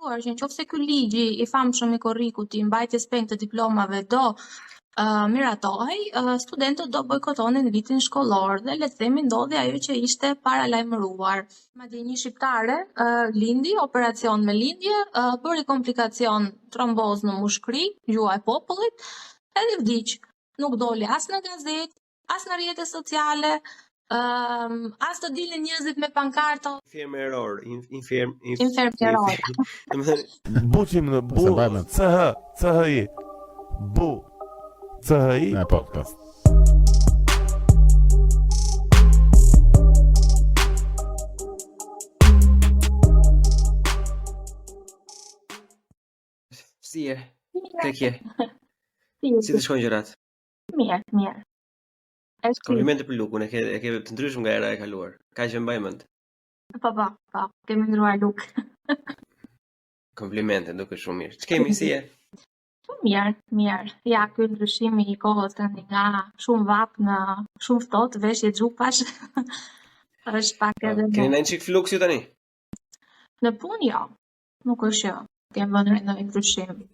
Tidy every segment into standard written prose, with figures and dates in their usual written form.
paralajmëruar që në qoftë se ky ligji i famshëm i korrikut i mbajtjes peng të diplomave do uh, miratohej, uh, studentët do bojkotonin vitin shkollor dhe le të themi ndodhi ajo që ishte paralajmëruar. Madje një shqiptare uh, lindi operacion me lindje, uh, bëri komplikacion trombozë në mushkri, gjuha e popullit, edhe vdiq. Nuk doli as në gazetë, as në rrjete sociale, um, as të dilnin njerëzit me pankarta. Infermieror, inferm, infermieror. Domethënë Buçim në bu C H C H I Bu C H I. Po, po. Si je? Tek je? Si të shkojnë gjërat? Mirë, mirë. Është Komplimente për look-un, e ke e ke të ndryshëm nga era e kaluar. Kaq e mbaj mend. Po, po, po, kemi ndruar look. Komplimente, duket shumë mirë. Ç'kemi si je? Shumë mirë, mirë. Ja, ky ndryshimi i kohës tani nga shumë vapë në shumë ftohtë, veshje xhupash. është pak po, edhe Keni ndonjë çik fluks ju tani? Në punë jo. Nuk është që kemi vënë re ndonjë ndryshim.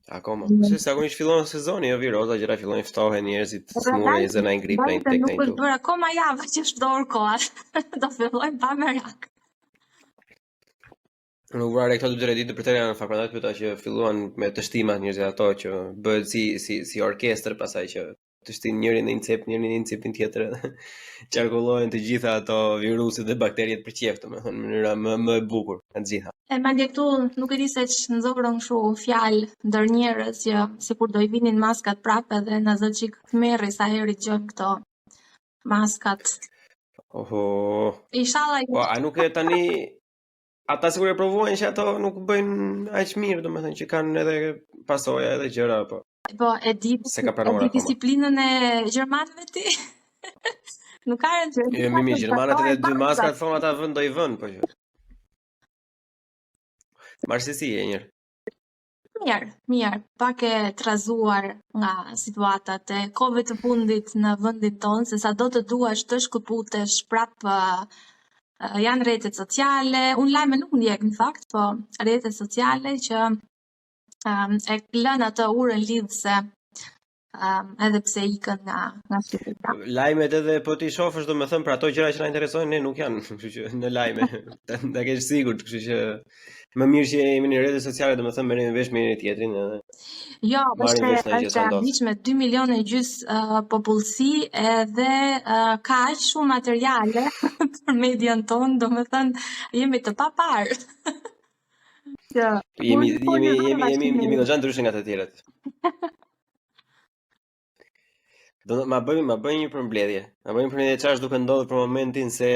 Akoma. Mm. Se zakonisht fillon sezoni, jo viroza, gjëra fillojnë ftohen njerëzit, po, sëmuren, i zë ndonjë grip, ndonjë tek Nuk është bërë akoma java që është ftohur koha. Do fillojmë pa merak. Nuk vura re këto dy tre ditë për të janë në fakt prandaj pyeta që filluan me tështimat njerëzit ato që bëhet si si si orkestër pastaj që tështin njëri në një cep, njëri në një cepin tjetër edhe qarkullohen të gjitha ato viruset dhe bakteriet për qejf, domethënë në mënyra më më e bukur nga të gjitha. E madje këtu nuk e di se ç'nxorën kështu fjalë ndër njerëz që sikur do i vinin maskat prapë edhe na zë çik tmerri sa herë i dëgjojmë këto maskat. Oho. Inshallah. Po a nuk e tani ata sikur e provuan që ato nuk bëjnë aq mirë, domethënë që kanë edhe pasoja edhe gjëra po. Po, e di, S'e ka pranuar e di disiplinën e gjermanëve ti? nuk ka rëndësi. Jo, mi, mi, gjermanët edhe dy maskat thonë ata vën do i vën, po që. Marsi si je njëherë. Mirë, mirë, pak e trazuar nga situatat e kohëve të fundit në vendin tonë, se sado të duash të shkëputesh prapë uh, janë rrjetet sociale, unë lajme nuk ndjek në fakt, po rrjetet sociale që um, e lënë atë urën lidhëse um, edhe pse ikën nga nga Shqipëria. Lajmet edhe po t'i shofësh domethënë për ato gjëra që na interesojnë ne nuk janë, kështu që në lajme ta, ta kesh sigurt, kështu që më mirë që jemi në rrjetet sociale, domethënë merremi vesh me njëri tjetrin edhe. Jo, është është e habitshme 2 milionë e gjys uh, popullsi edhe uh, ka aq shumë materiale për median tonë, domethënë jemi të paparë. Që jemi jemi jemi jemi jemi goxha ndryshe nga të tjerët. Do të ma bëj ma bëj një përmbledhje. Ma bëj një përmbledhje çfarë është duke ndodhur për momentin se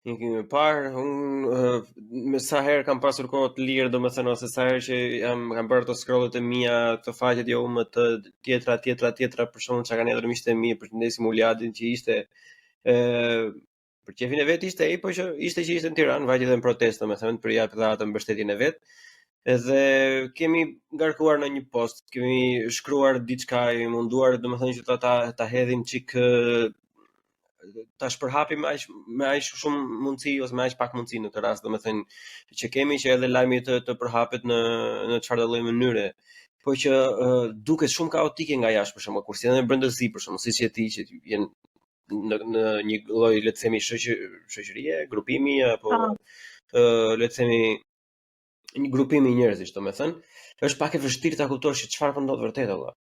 një kemi parë, unë me sa herë kam pasur kohë të lirë, domethënë ose sa herë që jam kam bërë ato scrollet e mia, këto faqet jo më të tjetra, tjetra, tjetra, për shembull çka kanë hedhur miqtë e mi, përshëndesim Uliadin që ishte ë për qefin e vet ishte ai, po që ishte që ishte në Tiranë, vajti edhe në protestë, domethënë, për jap dhe atë mbështetjen e vet. Edhe kemi ngarkuar në një post, kemi shkruar diçka, jemi munduar, domethënë që ta ta, ta hedhim çik ta shpërhapim aq me aq shumë mundësi ose me aq pak mundësi në këtë rast, domethënë që kemi që edhe lajmi të të përhapet në në çfarë lloj mënyre. Po që uh, duket shumë kaotike nga jashtë për shembull, kur si në brendësi për shembull, siç je ti që je në në një lloj le të themi shoqë, shoqërie, grupimi apo ë po. le të themi një grupimi njerëzish, domethënë, është pak e vështirë ta kuptosh se çfarë po ndodh vërtet valla.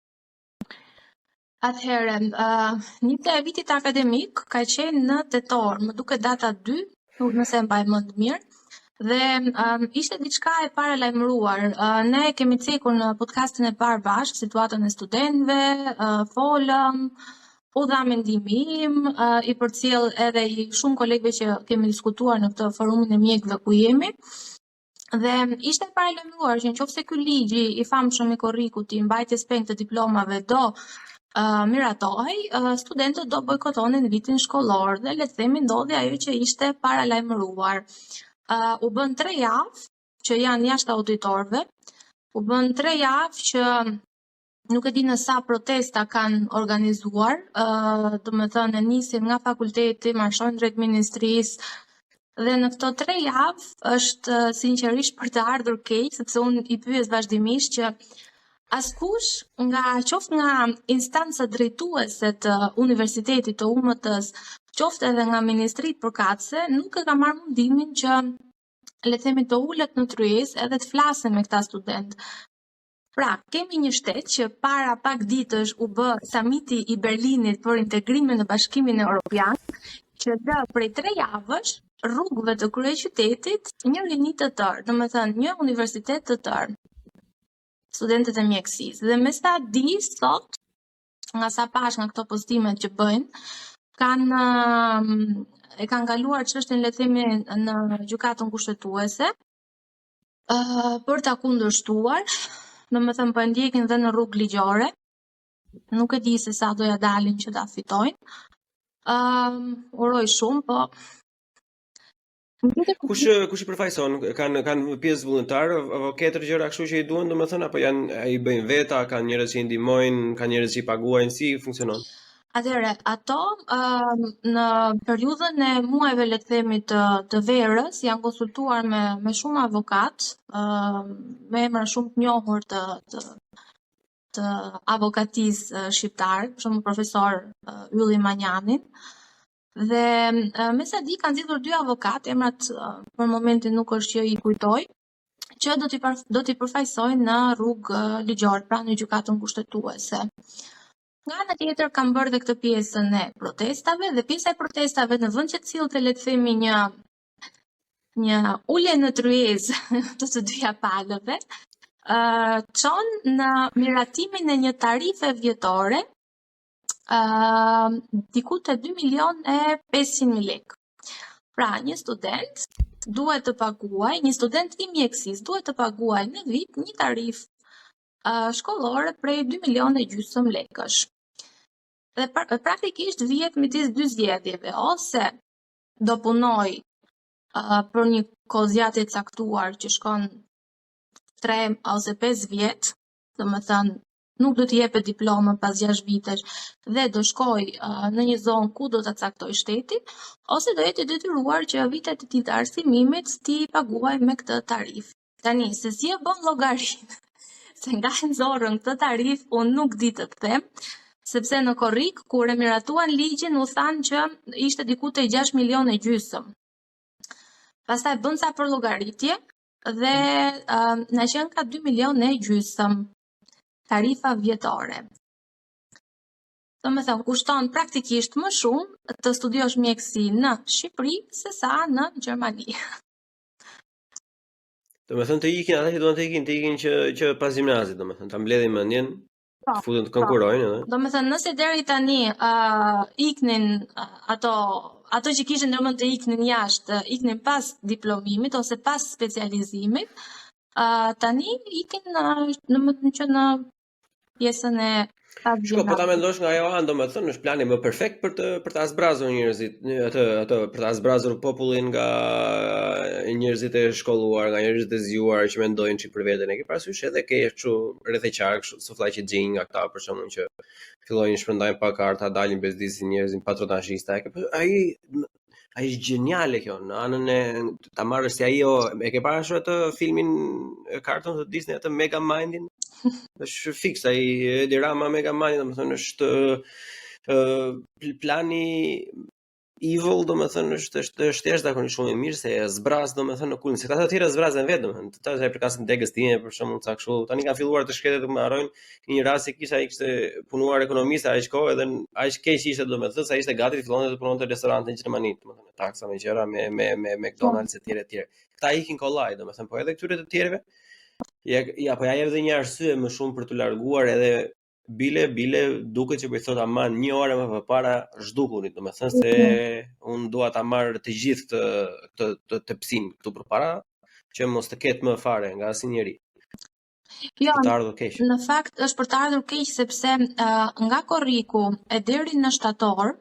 Atëherë, uh, nisja e vitit akademik ka qenë në tetor, më duket data 2, nuk nëse e mbaj mend mirë. Dhe um, ishte diçka e paralajmëruar. Uh, ne kemi cekur në podcastin e parë bashkë situatën e studentëve, uh, folëm, U dha mendimi im, i përcjell edhe i shumë kolegëve që kemi diskutuar në këtë forumin e mjekëve ku jemi. Dhe ishte paralajmëruar që nëse ky ligji i famshëm i korrikut i mbajtjes peng të diplomave do uh, miratohej, uh, studentët do bojkotonin vitin shkollor dhe le të themi ndodhi ajo që ishte paralajmëruar. Uh, u bën 3 javë që janë jashtë auditorëve, u bën 3 javë që nuk e di në sa protesta kanë organizuar, uh, domethënë e nisin nga fakulteti, marshojnë drejt ministrisë. Dhe në këto tre javë është sinqerisht për të ardhur keq, sepse unë i pyes vazhdimisht që askush nga qoftë nga instanca drejtuese të universitetit të UMT-s, qoftë edhe nga ministritë përkatëse, nuk e ka marrë mundimin që le të themi të ulet në tryezë edhe të flasë me këta studentë. Pra, kemi një shtet që para pak ditësh u bë samiti i Berlinit për integrimin në Bashkimin Evropian, që lë prej tre javësh rrugëve të kryeqytetit një rini të tërë, domethënë një universitet të tërë, studentët e mjekësisë. Dhe me sa di sot, nga sa pash nga këto postimet që bëjnë, kanë e kanë kaluar çështjen le të themi në gjykatën kushtetuese uh, për ta kundërshtuar, domethënë po e ndjekin dhe në rrugë ligjore. Nuk e di se sa do ja dalin që ta fitojnë. Ëm um, uroj shumë, po Kush kush i përfaqëson? Kanë kanë pjesë vullnetarë, avokatër gjëra kështu që i duhen, domethënë apo janë ai bëjnë veta, kanë njerëz që i ndihmojnë, kanë njerëz që i paguajnë, si funksionon? Atëherë, ato uh, në periudhën e muajve le të themi të të verës janë konsultuar me me shumë avokatë, uh, me emra shumë të njohur të të të avokatisë shqiptare, për shembull profesor uh, Ylli Manjanin. Dhe uh, me sa di kanë zgjedhur dy avokatë, emrat uh, për momentin nuk është që i kujtoj, që do t'i do t'i përfaqësojnë në rrugë ligjore, pra në gjykatën kushtetuese. Nga ana tjetër kanë bërë dhe këtë pjesën e protestave dhe pjesa e protestave në vend që të sillte le të themi një një ulje në tryezë të të dyja palëve, ë uh, çon në miratimin e një tarife vjetore ë uh, diku te 2 milion e 500 mijë lekë. Pra, një student duhet të paguajë, një student i mjekësisë duhet të paguajë në vit një tarifë shkollore prej 2 milionë e gjysëm lekësh. Dhe pra, praktikisht vihet midis dy zgjedhjeve, ose do punojë uh, për një kohëzgjatje të caktuar që shkon 3 ose 5 vjet, domethënë nuk do t'i jepet diploma pas 6 vitesh dhe do shkojë uh, në një zonë ku do ta caktojë shteti, ose do jetë i detyruar që vitet e tij të arsimimit t'i paguajë me këtë tarifë. Tani, se si e bënë llogarinë, se nga e nxorën këtë tarifë, unë nuk di të të them, sepse në korrik, kur e miratuan ligjin, u thanë që ishte diku te 6 milionë e gjysëm. Pastaj bënë ca përllogaritje dhe uh, na qenka 2 milionë e gjysëm tarifa vjetore. Domethënë, kushton praktikisht më shumë të studiosh mjekësi në Shqipëri se sa në Gjermani. Domethënë të ikin ata që duan të ikin, të ikin që që pas gjimnazit, domethënë ta mbledhin mendjen, po, të futen të po. konkurrojnë edhe. Domethënë nëse deri tani ë uh, iknin uh, ato ato që kishin ndërmend të iknin jashtë, iknin pas diplomimit ose pas specializimit, ë uh, tani ikin uh, domethënë që në pjesën e Shiko, po ta mendosh nga ajo anë, domethënë, është plani më perfekt për të për ta zbrazur njerëzit, atë atë për ta zbrazur popullin nga njerëzit e shkolluar, nga njerëzit e zgjuar që mendojnë çik për veten. E ke parasysh edhe ke kështu rreth e qark, kështu sufllaqexhinj nga këta për shembull që fillojnë shpërndajnë pankarta, dalin bezdisin njerëzit patronazhista. E ke ai Ai është gjeniale kjo, në anën e ta marrësh si ajo, e ke parë atë filmin e cartoon të Disney atë Megamind-in? Është fiks ai Edi Rama Megamind, domethënë është ë plani evil, domethënë është është është jashtëzakonisht shumë i mirë se e zbraz domethënë në kulm, se këta të tjerë zbrazen vetë domethënë, këta që i përkasin degës time për shembull ca kështu, tani kanë filluar të shkretët të më harrojnë Një rast që kisha ai kishte punuar ekonomist aq kohë edhe aq keq ishte domethënë sa ishte gati të fillonte të punonte në restorante në Gjermani, domethënë me taksa me gjëra me me me McDonald's etj etj. Këta ikin kollaj, domethënë, po edhe këtyre të tjerëve ja ja po ja jep edhe një arsye më shumë për t'u larguar edhe bile bile duket që po i thotë aman një orë më përpara zhdukuni, domethënë se mhm. unë dua ta marr të gjithë këtë këtë të tepsinë këtu përpara që mos të ketë më fare nga asnjëri. Jo, për të ardhur keq. Në fakt është për të ardhur keq sepse uh, nga korriku e deri në shtator,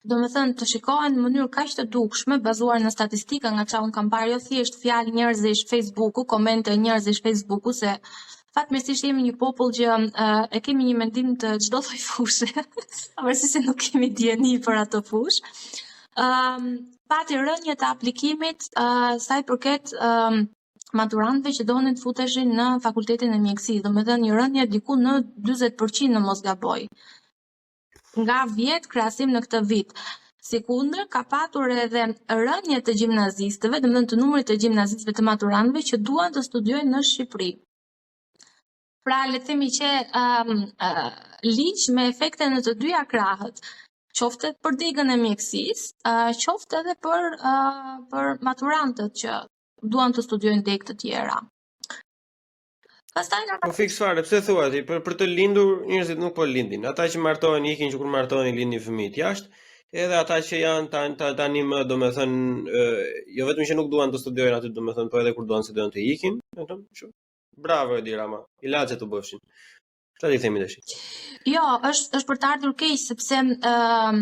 domethënë të shikohen në mënyrë kaq të dukshme bazuar në statistika nga ça unë kam parë jo thjesht fjalë njerëzish Facebooku, komente njerëzish Facebooku se fatmirësisht jemi një popull që uh, e kemi një mendim të çdo lloj fushe, pavarësisht se nuk kemi dijeni për atë fushë. um, pati rënie të aplikimit uh, sa i përket um, maturantëve që donin të futeshin në fakultetin e mjekësisë, domethënë një rënie diku në 40% në mos gaboj. Nga vjet krahasim në këtë vit. Sikundër ka patur edhe rënie të gjimnazistëve, domethënë të numrit të gjimnazistëve të maturantëve që duan të studiojnë në Shqipëri. Pra, le të themi që um, uh, ligj me efekte në të dyja krahët, qoftë për degën e mjekësisë, uh, qoftë edhe për uh, për maturantët që duan të studiojnë degë të tjera. Pastaj nga Po fiks fare, pse thua ti, për për të lindur njerëzit nuk po lindin. Ata që martohen ikin që kur martohen i lindin fëmijët jashtë, edhe ata që janë tan, tan, tani më, domethënë, jo vetëm që nuk duan të studiojnë aty, domethënë, po edhe kur duan të studiojnë të ikin, domethënë, kështu. Bravo Edi Rama, ilaçe të bëfshin. Çfarë i themi tash? Jo, është është për të ardhur keq sepse ë uh,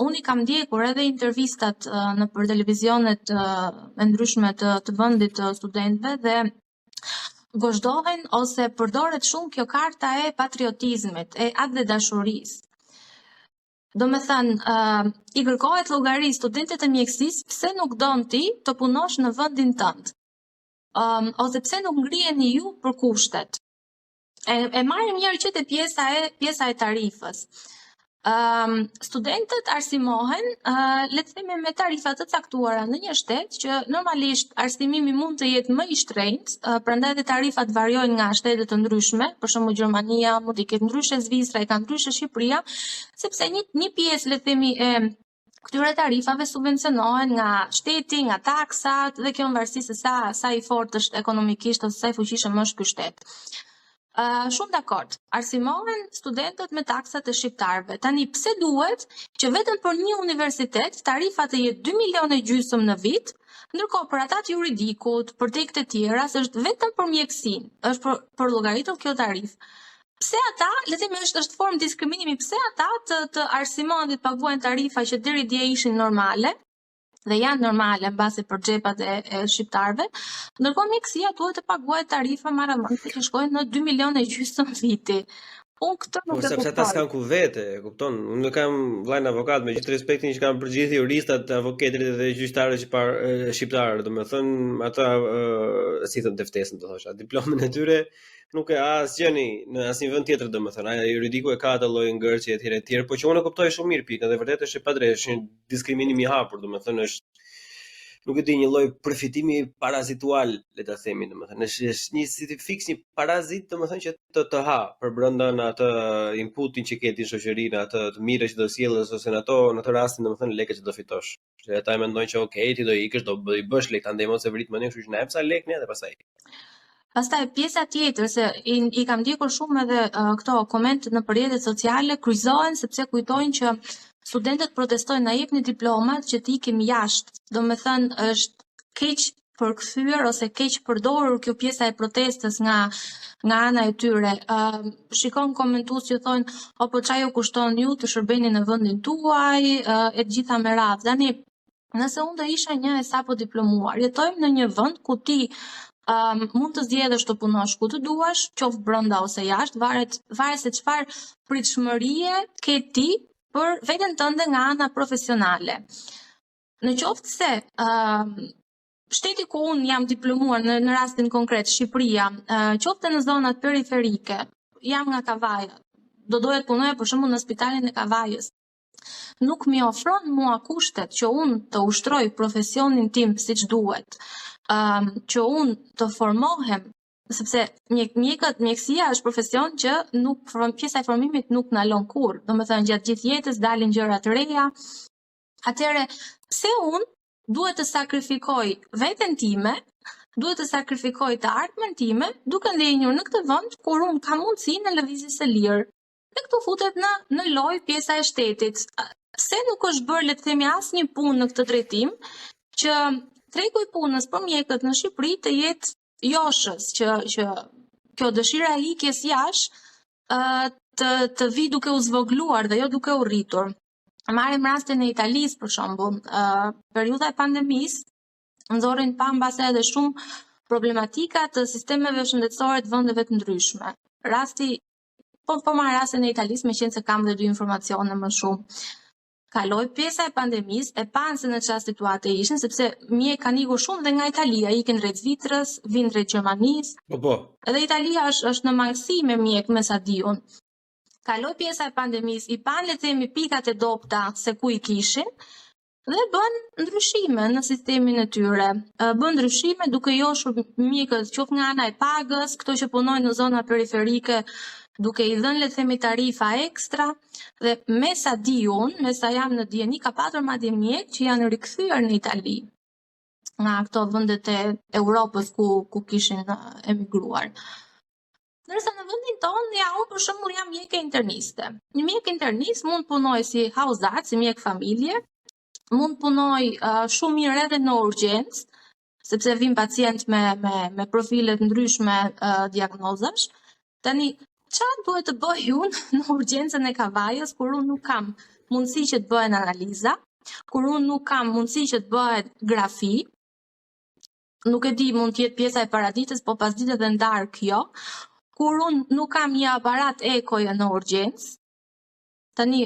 unë i kam ndjekur edhe intervistat uh, nëpër televizionet uh, e ndryshme të të vendit të studentëve dhe gozhdohen ose përdoret shumë kjo karta e patriotizmit, e atdhedashurisë. Domethënë, uh, i kërkohet llogari studentit të mjekësisë pse nuk don ti të punosh në vendin tënd. Um, ose pse nuk ngriheni ju për kushtet. E, e marrim një herë që te pjesa e pjesa e tarifës. Um, studentët arsimohen, uh, le të themi me tarifa të caktuara në një shtet që normalisht arsimimi mund të jetë më i shtrenjtë, uh, prandaj edhe tarifat variojnë nga shtete të ndryshme, për shembull Gjermania mund t'i ketë ndryshe, Zvicra i ka ndryshe, Shqipëria, sepse një një pjesë le të themi e këtyre tarifave subvencionohen nga shteti, nga taksat dhe kjo në varësi se sa sa i fortë është ekonomikisht ose sa i fuqishëm është ky shtet. Uh, shumë dakord. Arsimohen studentët me taksat e shqiptarëve. Tani pse duhet që vetëm për një universitet tarifa të jetë 2 milionë e gjysmë në vit, ndërkohë për ata të juridikut, për degët e tjera, se është vetëm për mjekësinë, është për përllogaritur kjo tarifë. Pse ata, le të themi është është formë diskriminimi, pse ata të të arsimohen dhe të paguajnë tarifa që deri dje ishin normale, dhe janë normale mbase për xhepat e, e shqiptarëve, ndërkohë mjekësia duhet të paguajë tarifa marramendëse që shkojnë në 2 milionë e gjysmë viti. Unë këtë nuk po, e kuptoj. Sepse ata s'kan ku vete, e kupton? Unë kam vllain avokat me gjithë respektin që kam për gjithë juristat, avokatët dhe gjyqtarët shqiptar, shqiptarë, domethënë ata si thon dëftesën do thosha, diplomën e tyre nuk e asgjëni në asnjë vend tjetër domethënë, ai juridiku e ka atë lloj ngërçi etj etj, po që unë e kuptoj shumë mirë pikën dhe vërtet është e padrejtë, është një diskriminim i hapur, domethënë është nuk e di një lloj përfitimi parazitual, le ta themi, domethënë është është një si të fiks një parazit, domethënë që të të ha përbrenda në atë inputin që ke ti në shoqëri, në atë të mirë që do sjellësh ose në ato në atë rastin domethënë lekët që do fitosh. Që ata e mendojnë që ok, ti do ikësh, do bëj bësh lekë, andaj mos e vrit mendjen, kështu që na jep ca lekë ne dhe pastaj. Pastaj pjesa tjetër se i, i kam ndjekur shumë edhe uh, këto komente në rrjetet sociale, kryqëzohen sepse kujtojnë që studentët protestojnë na jepni diplomat që të ikim jashtë. Domethënë është keq përkthyer ose keq përdorur kjo pjesa e protestës nga nga ana e tyre. Uh, shikon komentues që thonë, "O po ça ju kushton ju të shërbeni në vendin tuaj", uh, e të gjitha me radhë. Tani, nëse unë do isha një e sapo diplomuar, jetojmë në një vend ku ti um, mund të zgjedhësh të punosh ku të duash, qoftë brenda ose jashtë, varet varet se çfarë pritshmërie ke ti për veten tënde nga ana profesionale. Në qoftë se uh, shteti ku unë jam diplomuar në, në rastin konkret, Shqipëria, uh, qoftë në zonat periferike, jam nga Kavaja, do doja të punoja për shembull në spitalin e Kavajës. Nuk mi ofron mua kushtet që unë të ushtroj profesionin tim siç duhet, um, që unë të formohem sepse mjek, mjekët, mjekësia është profesion që nuk form, pjesa e formimit nuk ndalon kurrë. Domethënë gjatë gjithë jetës dalin gjëra të reja, Atëherë, pse unë duhet të sakrifikoj veten time, duhet të sakrifikoj të ardhmen time, duke ndenjur në këtë vend kur unë kam mundësinë e lëvizjes së lirë. Dhe këtu futet në në lojë pjesa e shtetit. Pse nuk është bërë le të themi asnjë punë në këtë drejtim që tregu i punës për mjekët në Shqipëri të jetë joshës, që që kjo dëshira e ikjes jashtë të të vijë duke u zvogëluar dhe jo duke u rritur. Marrim rastin e Italisë për shembull, uh, periudha e pandemisë nxorri në pah mbase edhe shumë problematika të sistemeve shëndetësore të vendeve të ndryshme. Rasti po po marr rastin e Italisë, meqenëse kam dhe dy informacione më shumë. Kaloi pjesa e pandemisë, e panë se në çfarë situate ishin, sepse mjekë kanë ikur shumë dhe nga Italia, ikin drejt Zvicrës, vijnë drejt Gjermanisë. Po po. Edhe Italia është është në mangësi me mjekë, me sa di unë. Kaloi pjesa e pandemisë, i panë le të themi pikat e dobëta se ku i kishin dhe bënë ndryshime në sistemin e tyre. Bënë ndryshime duke joshur mjekët qoftë nga ana e pagës, këto që punojnë në zona periferike, duke i dhënë le të themi tarifa ekstra dhe me sa di unë, me sa jam në dijeni, ka patur madje mjekë që janë rikthyer në Itali nga këto vendet e Europës ku ku kishin emigruar. Ndërsa në vendin tonë, ja unë për shembull jam mjeke interniste. Një mjek internist mund të punojë si Hausarzt, si mjek familje, mund të punojë uh, shumë mirë edhe në urgjencë, sepse vijnë pacientë me me me profile të ndryshme uh, diagnozash. Tani, ça duhet të bëj unë në urgjencën e Kavajës kur unë nuk kam mundësi që të bëhen analiza, kur unë nuk kam mundësi që të bëhet grafi, nuk e di, mund të jetë pjesa e paraditës, po pasdite dhe në darkë jo. Kur unë nuk kam një aparat ekoje në urgjencë, tani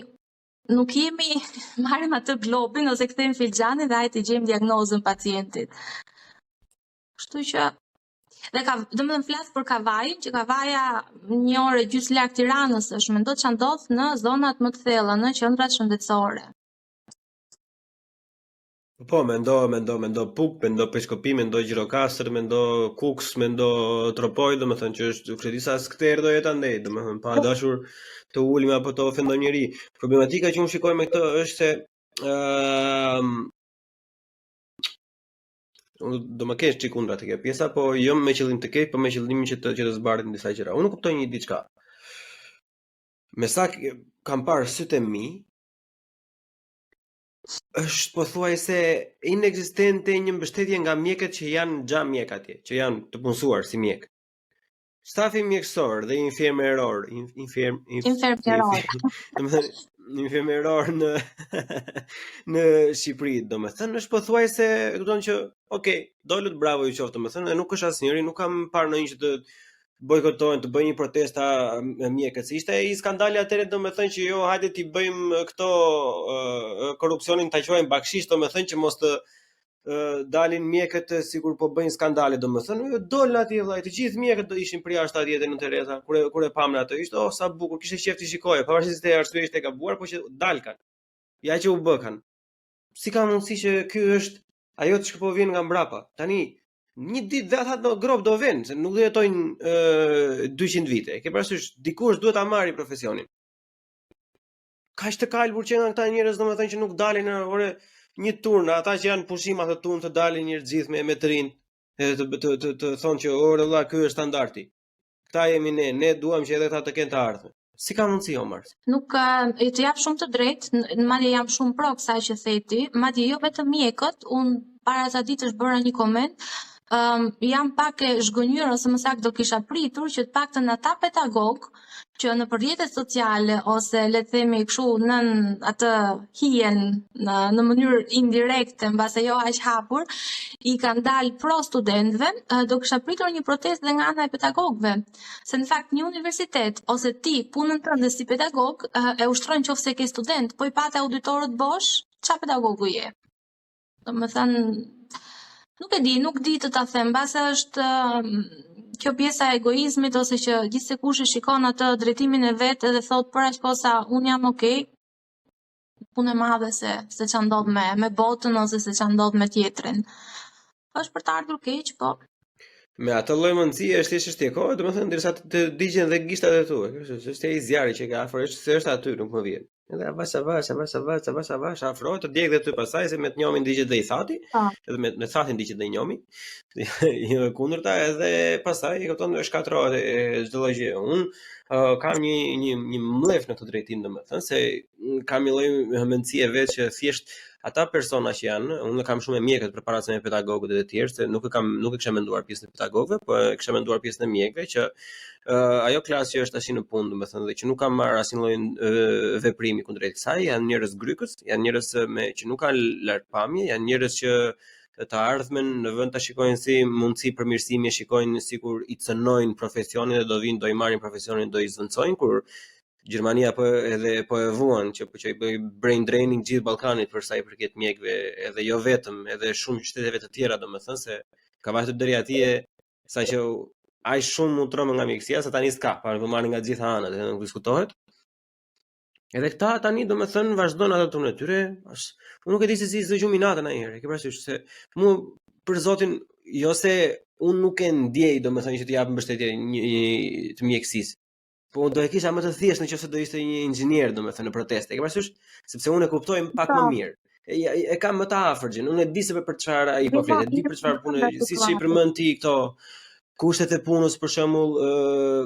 nuk jemi marrim atë globin ose kthejmë filxhanin dhe hajde të gjejmë diagnozën pacientit. Kështu që dhe ka, domethënë flas për Kavajën, që Kavaja një orë e gjysmë larg Tiranës është, mendo ça ndodh në zonat më të thella, në qendrat shëndetësore. Po, mendo, mendo, mendo Pukë, mendo Peshkopi, mendo Gjirokastër, mendo Kukës, mendo Tropojë, domethënë që është kush e di sa skëterrë do jetë andej, domethënë pa dashur të ulim apo të ofendojmë njeri. Problematika që unë shikoj me këtë është se ëm unë do më kesh çik kundra te kjo pjesa, po jo me qëllim të keq, po me qëllimin që të që të zbardhim disa gjëra. Unë nuk kuptoj një diçka. Me sa kam parë sytë e mi, është pothuajse inekzistente një mbështetje nga mjekët që janë xha mjek atje, që janë të punësuar si mjek. Stafi mjekësor dhe infermieror, inferm, infermieror. Domethënë infermieror në në Shqipëri, domethënë është pothuajse, kupton që, ok, dolët bravo ju qoftë, domethënë, nuk është asnjëri, nuk kam parë ndonjë që të bojkotohen, të bëjnë një protesta me mjekët. Se ishte ai skandali atëherë domethënë që jo hajde t'i bëjmë këto uh, korrupsionin ta quajmë bakshish, domethënë që mos të uh, dalin mjekët sikur po bëjnë skandale, domethënë jo dolën atje vëllai, të gjithë mjekët do ishin përjashta atje te Nënë Tereza, kur e, kur e pamë atë, ishte oh sa bukur, kishte qejf t'i shikoje, pavarësisht se arsyeja ishte e gabuar, po që dalkan. Ja që u bëkan. Si ka mundësi që ky është ajo që po vjen nga mbrapa. Tani një ditë dhe ata në gropë do venë, se nuk do jetojnë ë 200 vite. E ke parasysh, dikush duhet ta marrë profesionin. Kaq të kalbur që janë këta njerëz, domethënë që nuk dalin në ore një turn, ata që janë pushim atë turn të dalin njerëz gjithë me me të rinj, edhe të të të, të thonë që ore vëlla, ky është standardi. Këta jemi ne, ne duam që edhe këta të kenë të ardhme. Si ka mundësi Omar? Nuk e të jap shumë të drejtë, madje jam shumë pro kësaj që the ti, madje jo vetëm mjekët, unë para ca ditësh bëra një koment, um, jam pak e zhgënjyer ose më saktë do kisha pritur që të paktën ata pedagogë që nëpër rrjetet sociale ose le të themi kështu nën atë hijen në në mënyrë indirekte, mbase jo aq hapur, i kanë dalë pro studentëve, do kisha pritur një protestë dhe nga ana e pedagogëve. Se në fakt një universitet ose ti punën tënde si pedagog e ushtron qoftë se ke student, po i pate auditorët bosh, ça pedagogu je? Domethënë, nuk e di, nuk di të ta them, mbase është kjo pjesa e egoizmit ose që gjithsekush e shikon atë drejtimin e vet edhe thotë për aq kohë sa unë jam okay, punë e madhe se se ça ndodh me me botën ose se ça ndodh me tjetrin. Është për të ardhur keq, po. Me atë lloj mendësie është thjesht çështje kohe, domethënë derisa të, të digjen dhe gishtat e tu. Kështu që është ai zjarri që ka afër, është se është aty, nuk më vjen. Edhe avash avash avash avash avash avash afrohet të djeg dhe ty pastaj se me të njomin digjet dhe i thati, po. edhe me me thatin digjet dhe i njomi. Jo e kundërta edhe pastaj e kupton shkatërrohet çdo lloj gjëje. Unë uh, kam një një një mllef në këtë drejtim domethënë se kam një lloj mendësie vetë që thjesht ata persona që janë, unë kam shumë me mjekët përpara se me pedagogët e të tjerë, se nuk e kam nuk e kisha menduar pjesën e pedagogëve, po e kisha menduar pjesën e mjekëve që uh, ajo klasë që është tash në punë, domethënë dhe që nuk ka marrë asnjë lloj uh, veprimi kundrejt kësaj, janë njerëz grykës, janë njerëz me që nuk kanë largpamje, janë njerëz që të ardhmen në vend ta shikojnë si mundësi përmirësimi, e shikojnë sikur i cënojnë profesionin dhe do vinë do i marrin profesionin, do i zëvendësojnë kur. Gjermania po edhe po e vuan që po që i bëj brain draining gjithë Ballkanit për sa i përket mjekëve, edhe jo vetëm, edhe shumë shteteve të tjera, domethënë se ka vajtur deri atje sa që aq shumë u trembën nga mjekësia sa tani s'ka, pa po marrin nga të gjitha anët, edhe nuk diskutohet. Edhe këta tani domethënë vazhdojnë atë punën e tyre, është unë nuk e di se si zë gjumi natën ndonjëherë, e ke parasysh se mu për zotin jo se unë nuk e ndjej domethënë që të jap mbështetje një, një të mjekësisë. Po unë do e kisha më të thjeshtë nëse do ishte një inxhinier domethënë në protestë. E ke parasysh? Sepse unë e kuptoj pak më po. mirë. E, e, e kam më të afërt gjën. Unë e di se për çfarë ai po flet, e di për çfarë punë, siç i përmend ti këto kushtet e punës për shembull,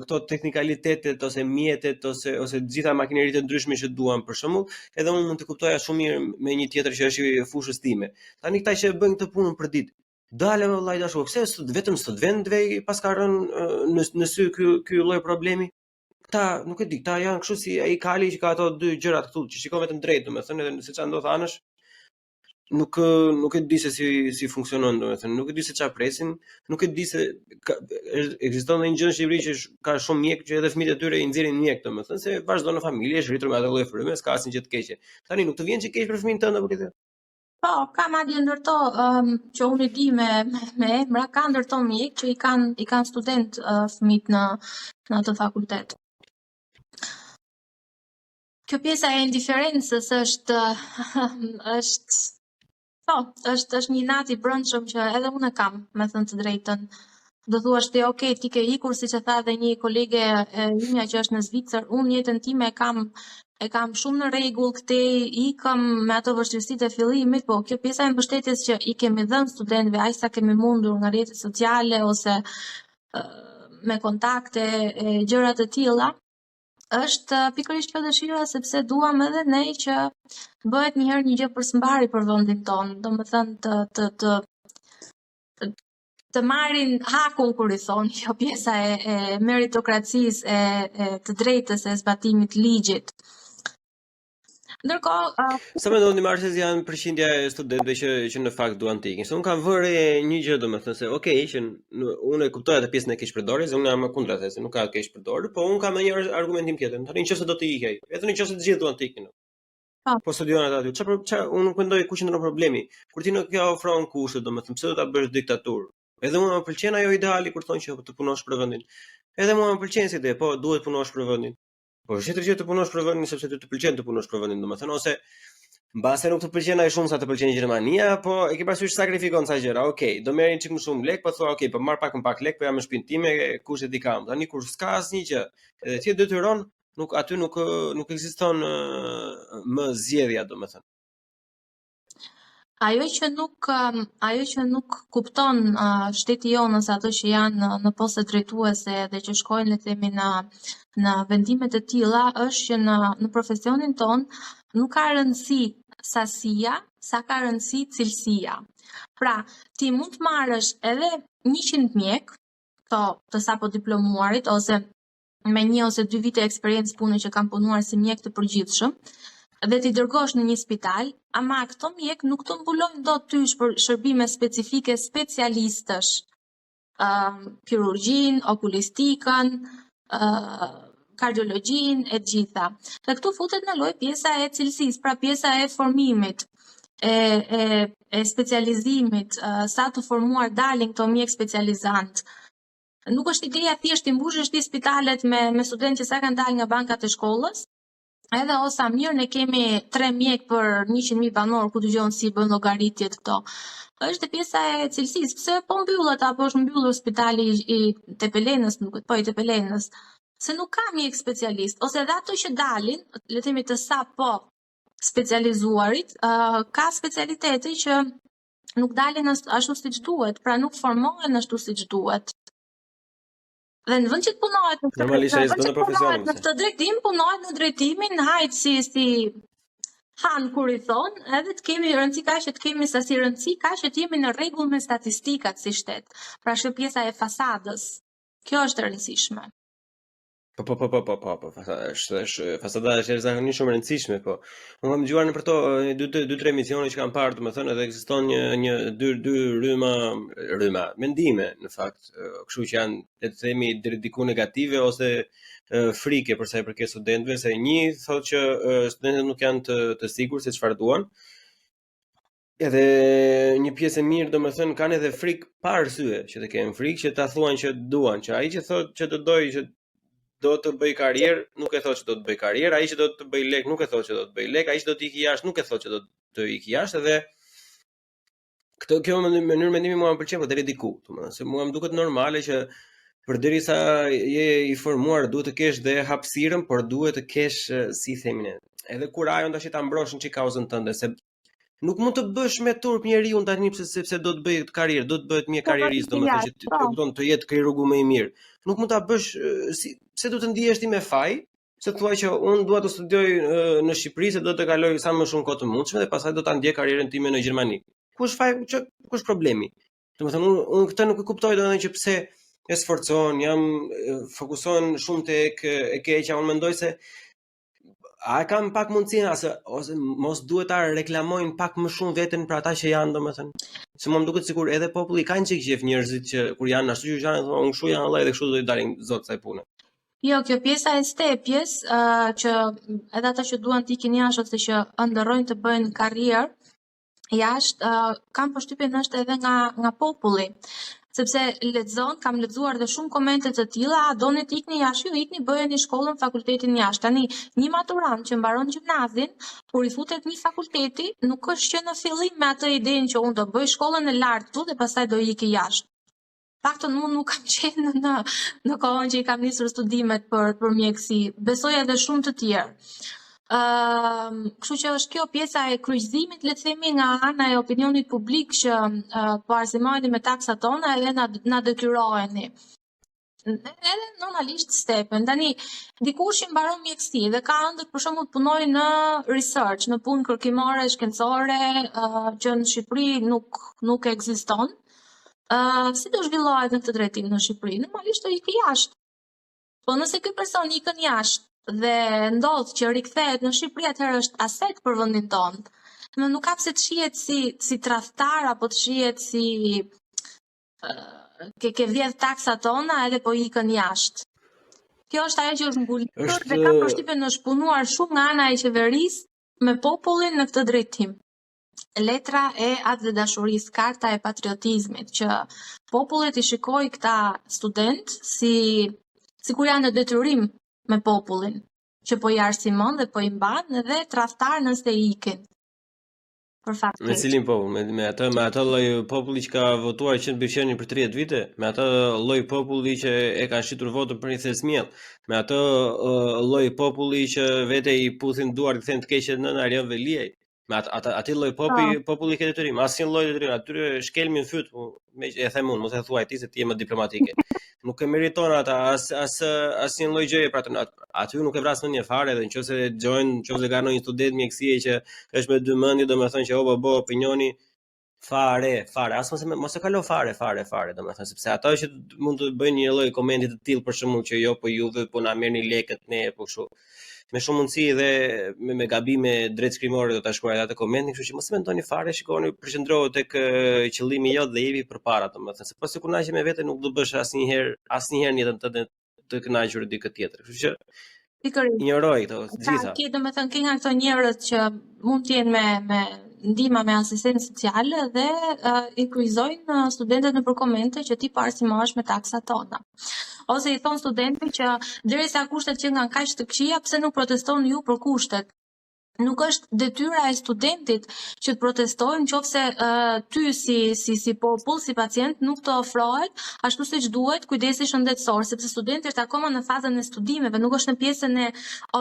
këto teknikalitetet ose mjetet ose ose të gjitha makineritë e ndryshme që duan për shembull, edhe unë mund të kuptoja shumë mirë me një tjetër që është i fushës time. Tani këta që e bëjnë këtë punën për ditë, dale më vëllai dashur, pse sot vetëm studentëve i paska rënë në në sy ky ky lloj problemi? Këta nuk e di, këta janë kështu si ai kali që ka ato dy gjërat këtu, që shikon vetëm drejt, domethënë edhe nëse ç'a ndodh anash, nuk nuk e di se si si funksionon domethënë, nuk e di se çfarë presin, nuk e di se ka, ekziston ndonjë gjë në Shqipëri që sh, ka shumë mjek që edhe fëmijët e tyre i nxjerrin mjek domethënë se vazhdon në familje, është rritur me atë lloj fryme, s'ka asnjë gjë të keqe. Tani nuk të vjen që keq për fëmijën tënd apo këtë? Po, ka madje ndër to um, që unë i di me, me, me emra, ka ndër to mjek që i kanë i kanë student uh, fëmijët në në atë fakultet. Kjo pjesa e indiferencës është është po, është është një inat i brendshëm që edhe unë e kam, me thënë të drejtën. Do thuash ti, ok, ti ke ikur, siç e tha edhe një kolege e imja që është në Zvicër, unë jetën time e kam e kam shumë në rregull këtej, ikëm me ato vështirësitë e fillimit, po kjo pjesa e mbështetjes që i kemi dhënë studentëve aq sa kemi mundur nga rrjetet sociale ose me kontakte e gjëra të tilla, është pikërisht kjo dëshira sepse duam edhe ne që bëhet një herë një gjë për së mbari për vendin tonë, domethënë të të të të marrin hakun kur i thonë, kjo pjesa e, e meritokracisë, e, e të drejtës e zbatimit të ligjit. Ndërkohë, uh, sa mendon ti Marsi janë përqindja e studentëve që që në fakt duan të ikin? Se unë kam vënë re një gjë domethënë se ok, që unë e kuptoj atë pjesën e keqpërdorjes, unë jam kundra asaj se nuk ka keqpërdorur, po unë kam një argumentim tjetër. Tani nëse do të ikej, edhe nëse të gjithë duan të ikin. Po, po studiojnë ata aty. Çfarë çfarë unë nuk mendoj ku qëndron problemi. Kur ti nuk ia ofron kushtet, domethënë pse do ta bësh diktaturë? Edhe mua më pëlqen ajo ideali kur thonë që të punosh për vendin. Edhe mua më pëlqen si ide, po duhet punosh për vendin. Po është tjetër gjë të punosh për vendin sepse ty të pëlqen të punosh për vendin, domethënë ose mbase nuk të pëlqen aq shumë sa të pëlqen Gjermania, po e ke parasysh sakrifikon ca gjëra. Okej, do merr një çik më shumë lek, po thua okej, po marr pak më pak lek, po jam në shtëpinë time, kushtet i kam. Tani kur s'ka asnjë gjë, edhe ti e detyron, nuk aty nuk nuk ekziston më zgjedhja, domethënë. Ajo që nuk ajo që nuk kupton uh, shteti jonë ose ato që janë në, në poste drejtuese dhe që shkojnë le të themi në në vendime të tilla është që në në profesionin tonë nuk ka rëndësi sasia, sa ka rëndësi cilësia. Pra, ti mund të marrësh edhe 100 mjek, këto të sapo diplomuarit ose me një ose dy vite eksperiencë pune që kanë punuar si mjek të përgjithshëm dhe t'i dërgosh në një spital, ama këto mjek nuk të mbulojnë dot ty për shërbime specifike specialistësh, uh, kirurgjinë, okulistikën, uh, kardiologjinë e gjitha. Dhe këtu futet në lojë pjesa e cilësisë, pra pjesa e formimit, e, e, e specializimit, uh, sa të formuar dalin këto mjek specializantë, Nuk është ideja thjesht t'i mbushësh ti spitalet me me studentë që sa kanë dalë nga bankat e shkollës. Edhe o sa mirë ne kemi 3 mjek për 100.000 banorë, ku dëgjon si bën llogaritjet këto. Është pjesa e cilësisë, pse po mbyllet apo është mbyllur spitali i Tepelenës, nuk po i Tepelenës, se nuk ka mjek specialist ose edhe ato që dalin, le të themi të sapo specializuarit, uh, ka specialitete që nuk dalin ashtu siç duhet, pra nuk formohen ashtu siç duhet. Dhe në vend që të punohet në këtë Normalisht ai s'bën profesion. Në këtë drejtim punohet në drejtimin hajt si si han kur i thon, edhe të kemi rëndësi ka që të kemi sasi rëndësi ka që të jemi në rregull me statistikat si shtet. Pra është pjesa e fasadës. Kjo është e rëndësishme. Po po po po po po po fasada është është fasada është jashtëzakonisht shumë e rëndësishme, po. Unë kam dëgjuar nëpër to dy dy dy tre emisione që kam parë, domethënë edhe ekziston një një dy dy rryma rryma mendime në fakt, kështu që janë le të themi deri diku negative ose frike për sa i përket studentëve, se një thotë që studentët nuk janë të të sigurt se çfarë duan. Edhe një pjesë e mirë, domethënë, kanë edhe frikë pa arsye që të kenë frikë që ta thuan që duan, që ai që thotë që do doj që do të bëj karrierë, nuk e thotë që do të bëj karrierë, ai që do të bëj lek, nuk e thotë që do të bëj lek, ai që do të ikë jashtë, nuk e thotë që do të ikë jashtë edhe këtë kjo mënyrë mendimi mua më pëlqen po deri diku, domethënë se mua më duket normale që përderisa je i formuar duhet të kesh dhe hapësirën, por duhet të kesh si themi ne, edhe kurajon tash ta mbrosh një çik kauzën tënde se nuk mund të bësh me turp njeriun tani pse sepse do të bëjë karrierë, do të bëhet një po, karrierist, domethënë që po. kupton të jetë kirurgu më i mirë. Nuk mund ta bësh si pse do të ndihesh ti me faj? Se thua që unë dua të studioj në Shqipëri se do të kaloj sa më shumë kohë të mundshme dhe pastaj do ta ndjek karrierën time në Gjermani. Ku është faj, që ku është problemi? Domethënë unë unë këtë nuk e kuptoj domethënë që pse e sforcon, jam fokusohen shumë tek e keqja, unë mendoj se a e kam pak mundësinë ose ose mos duhet ta reklamojnë pak më shumë veten për ata që janë domethënë. Se mua më duket sikur edhe populli kanë çik qejf njerëzit që kur janë ashtu që janë thonë unë kështu jam vëlla edhe kështu do i dalim zot kësaj pune. Jo, kjo pjesa e stepjes, uh, që edhe ata që duan të ikin jashtë ose që ëndërrojnë të bëjnë karrierë jashtë, uh, kam përshtypjen është edhe nga nga populli. Sepse lexon, kam lexuar dhe shumë komente të tilla, a doni të ikni jashtë, ju ikni bëjeni shkollën, fakultetin jashtë. Tani, një maturant që mbaron gjimnazin, kur i futet një fakulteti, nuk është që në fillim me atë idenë që unë do bëj shkollën e lartë këtu dhe pastaj do iki jashtë. Paktën unë nuk kam qenë në në kohën që i kam nisur studimet për për mjekësi, besoj edhe shumë të tjerë. Ëm, uh, kështu që është kjo pjesa e kryqëzimit, le të themi nga ana e opinionit publik që uh, po arsimoheni me taksat tona edhe na na detyroheni. Edhe normalisht stepen. Tani dikush që mbaron mjekësi dhe ka ëndërr për shembull të punojë në research, në punë kërkimore, shkencore, uh, që në Shqipëri nuk nuk ekziston. Uh, si do zhvillohet në këtë drejtim në Shqipëri? Normalisht do ikë jashtë. Po nëse ky person ikën jashtë dhe ndodh që rikthehet në Shqipëri, atëherë është aset për vendin tonë. Në nuk ka pse të shihet si si tradhtar apo të shihet si uh, ke ke vjedh taksat tona edhe po ikën jashtë. Kjo është ajo që është ngulitur është... dhe kam përshtypjen është punuar shumë nga ana e qeverisë me popullin në këtë drejtim. Letra e atdhedashurisë, karta e patriotizmit, që populli t'i shikojë këta studentë si sikur janë në detyrim me popullin, që po i arsimon dhe po i mban dhe tradhtar nëse ikin. Për fat Me cilin popull? Me, me atë me atë lloj populli që ka votuar qen bir qeni për 30 vite, me atë lloj populli që e kanë shitur votën për një thes miell, me atë uh, lloj populli që vete i puthin duart i thonë të keqen nëna Erion Veliaj. Me atë atë atë lloj popi, po. populli ke detyrim, asnjë lloj detyrim, atyre shkelmi në fyt, po, me e them unë, mos e thuaj ti se ti je më diplomatike. Nuk e meriton ata as as asnjë lloj gjëje pra aty, aty nuk e vras mendjen fare edhe nëse dëgjojnë, nëse ka ndonjë student mjekësie që është me dy mendje, domethënë që o bo bo opinioni fare, fare, as mos e mos e kalo fare, fare, fare, domethënë sepse ata që mund të bëjnë një lloj komenti të tillë për shembull që jo po juve po na merrni lekët ne po kështu. Me shumë mundësi edhe me, me gabime drejtshkrimore do ta shkruajë atë komentin, kështu që mos e mendoni fare, shikoni, përqendrohu tek qëllimi jot dhe jepi përpara, domethënë se po s'u kënaqe me vete nuk do bësh asnjëherë, asnjëherë në jetën tënde të kënaqur dikë tjetër. Kështu që Pikërisht. Injoroj këto të gjitha. Ke domethënë ke nga këto njerëz që mund të jenë me me ndihma me asistencë sociale dhe uh, i kryqëzojnë studentët nëpër komente që ti po arsimohesh me taksat tona. Ose i thonë studentëve që derisa kushtet qenkan kaq të këqija, pse nuk protestoni ju për kushtet? Nuk është detyra e studentit që të protestojë nëse uh, ty si si si popull, si pacient nuk të ofrohet ashtu siç duhet kujdesi shëndetësor, sepse studenti është akoma në fazën e studimeve, nuk është në pjesën e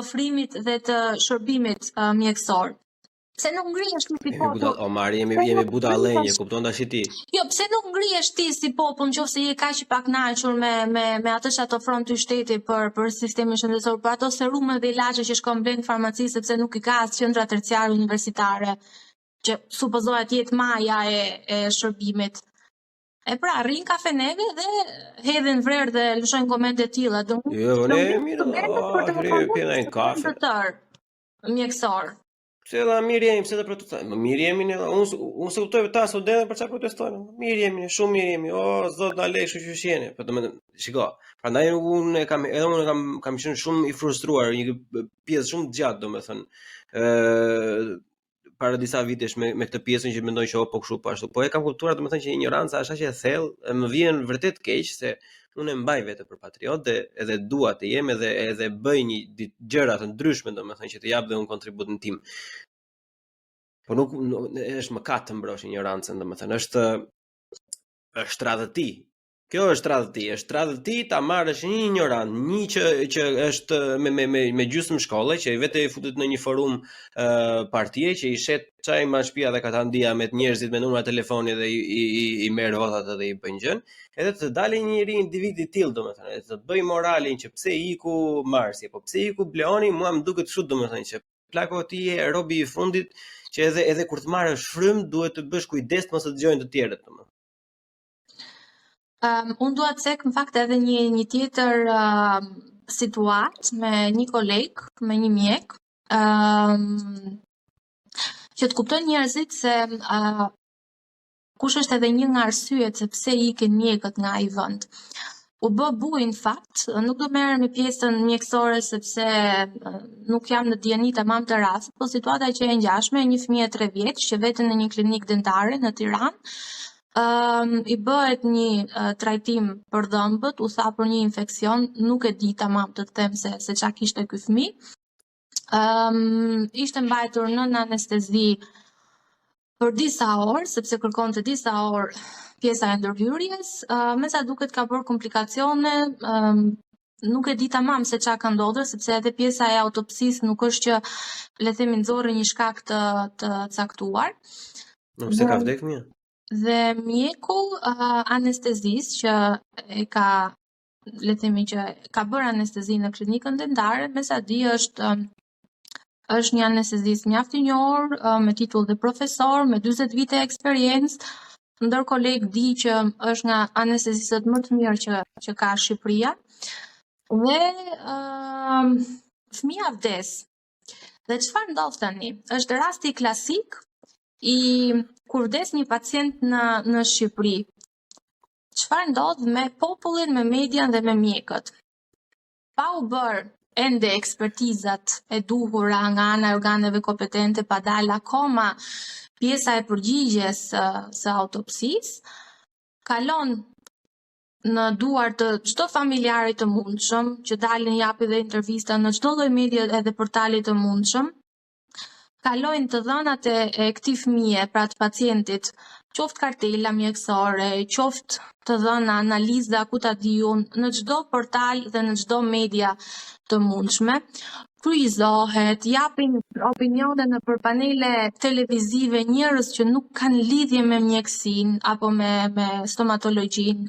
ofrimit dhe të shërbimit uh, mjekësor. Pse nuk ngrihesh ti si popull? O Mari, jemi jemi budallenj, e kupton tash ti. Jo, pse nuk ngrihesh ti si popull nëse je kaq i pakënaqur me me me atë që të ofron ty shteti për për sistemin shëndetësor, për ato serume dhe ilaçe që shkon blen në farmaci sepse nuk i ka as qendra terciare universitare, që supozohet të jetë maja e e shërbimit. E pra, rrinë kafeneve dhe hedhin vrer dhe lëshojnë komente të tilla. Do Jo, po ne mirë, për të rri pi një kafe. Të tërë mjekësor. Pse edhe mirë jemi, pse të protestojmë? Më mirë jemi ne, unë unë s'e kuptoj këta studentët për çfarë protestojnë. Mirë jemi ne, shumë mirë jemi. O zot na lej kështu që jeni. Po domethënë, shiko, prandaj unë e kam edhe unë kam kam qenë shumë i frustruar një pjesë shumë të gjatë domethënë. Ë para disa vitesh me me këtë pjesën që mendoj që o po kështu po ashtu. Po e kam kuptuar domethënë që injoranca është aq e thellë, e më vjen vërtet keq se unë e mbaj veten për patriot dhe edhe dua të jem edhe edhe bëj një ditë gjëra të ndryshme domethënë që të jap dhe unë kontributin tim. Po nuk, nuk është mëkat të mbrosh injorancën domethënë është është tradhëti. Kjo është tradhëti, është tradhëti ta marrësh një injorant, një që që është me me me me gjysmë shkolle, që i vete i futet në një forum ë uh, partie që i shet çaj ma shtëpia dhe katandia me të njerëzit me numra telefoni dhe i i i, i merr votat edhe i bën gjën, edhe të dalë një njeri individ i tillë domethënë, edhe të bëj moralin që pse iku Marsi, po pse iku Bleoni, mua më duket kështu domethënë që plako ti je robi i fundit që edhe edhe kur të marrësh frymë duhet të bësh kujdes të mos të dëgjojnë të tjerët domethënë. Um, unë dua të cek në fakt edhe një një tjetër uh, situatë me një koleg, me një mjek, um, që të kuptojnë njerëzit se uh, kush është edhe një nga arsyet se pse ikin mjekët nga ai vend. U bë bujë në fakt, nuk do merrem me pjesën mjekësore sepse nuk jam në dijeni tamam të rastit, po situata që e ngjashme, një fëmijë 3 vjeç që vete në një klinikë dentare në Tiranë, um, i bëhet një uh, trajtim për dhëmbët, u tha për një infeksion, nuk e di tamam të them se se çka kishte ky fëmijë. Um, ishte mbajtur nën anestezi për disa orë, sepse kërkonte disa orë pjesa e ndërhyrjes, uh, me sa duket ka bërë komplikacione, um, nuk e di tamam se çka ka ndodhur, sepse edhe pjesa e autopsisë nuk është që le të themi nxorri një shkak të të caktuar. Nuk se ka vdekë mirë. Dhe mjeku uh, anestezist që e ka le të themi që ka bërë anestezi në klinikën dentare, me sa di është është një anestezist mjaft i njohur, me titull dhe profesor, me 40 vite eksperiencë, ndër kolegë di që është nga anestezistët më të mirë që që ka Shqipëria. Dhe uh, fëmija vdes. Dhe çfarë ndodh tani? Është rasti klasik i kur vdes një pacient në në Shqipëri. Çfarë ndodh me popullin, me median dhe me mjekët? Pa u bërë ende ekspertizat e duhura nga ana e organeve kompetente, pa dalë akoma pjesa e përgjigjes së, së autopsisë, kalon në duar të çdo familjari të mundshëm, që dalin japin dhe intervista në çdo lloj media edhe portali të mundshëm, kalojnë të dhënat e, e këtij fëmije, pra të pacientit, qoftë kartela mjekësore, qoftë të dhëna, analiza, ku ta di unë, në çdo portal dhe në çdo media të mundshme, kryqëzohet, japin opinione nëpër panele televizive njerëz që nuk kanë lidhje me mjekësinë apo me me stomatologjinë.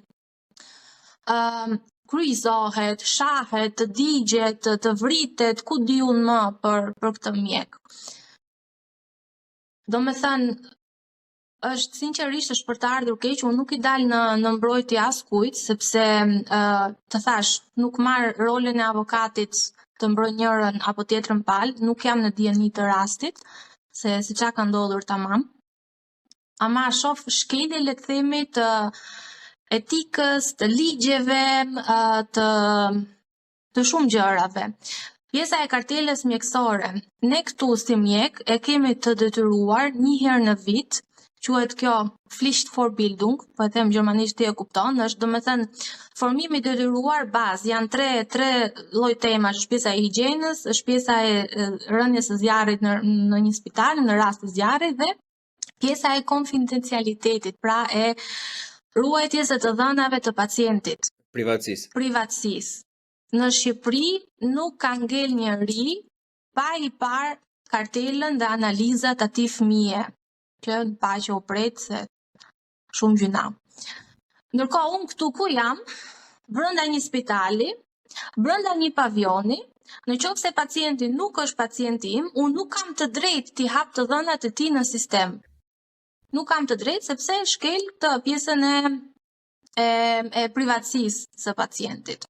Ëm kryqëzohet, shahet, të digjet, të, të vritet, ku di unë më për për këtë mjek. Domethënë, është sinqerisht është për të ardhur keq, unë nuk i dal në në mbrojtje askujt, sepse uh, të thash, nuk marr rolin e avokatit të mbroj njërën apo tjetrën palë, nuk jam në dijeni të rastit, se se çka ka ndodhur tamam. Ama shoh shkelje le të themi të etikës, të ligjeve, të të shumë gjërave. Pjesa e kartelës mjekësore, ne këtu si mjek e kemi të detyruar një herë në vit, quhet kjo Pflichtfortbildung, po e them gjermanisht ti e kupton, është domethënë formimi i detyruar bazë, janë tre tre lloj temash, është pjesa e higjienës, është pjesa e rënies së zjarrit në në një spital në rast të zjarrit dhe pjesa e konfidencialitetit, pra e ruajtjes së të dhënave të pacientit. Privatësisë. Privatësisë. Në Shqipëri nuk ka ngel njeri pa i parë kartelën dhe analizat atij fëmije, që në paqe u pret se shumë gjynah. Ndërkohë unë këtu ku jam, brenda një spitali, brenda një pavioni, në qoftë se pacienti nuk është pacienti im, unë nuk kam të drejtë t'i hap të dhënat e tij në sistem. Nuk kam të drejtë sepse shkel këtë pjesën e. e, e privatësisë së pacientit.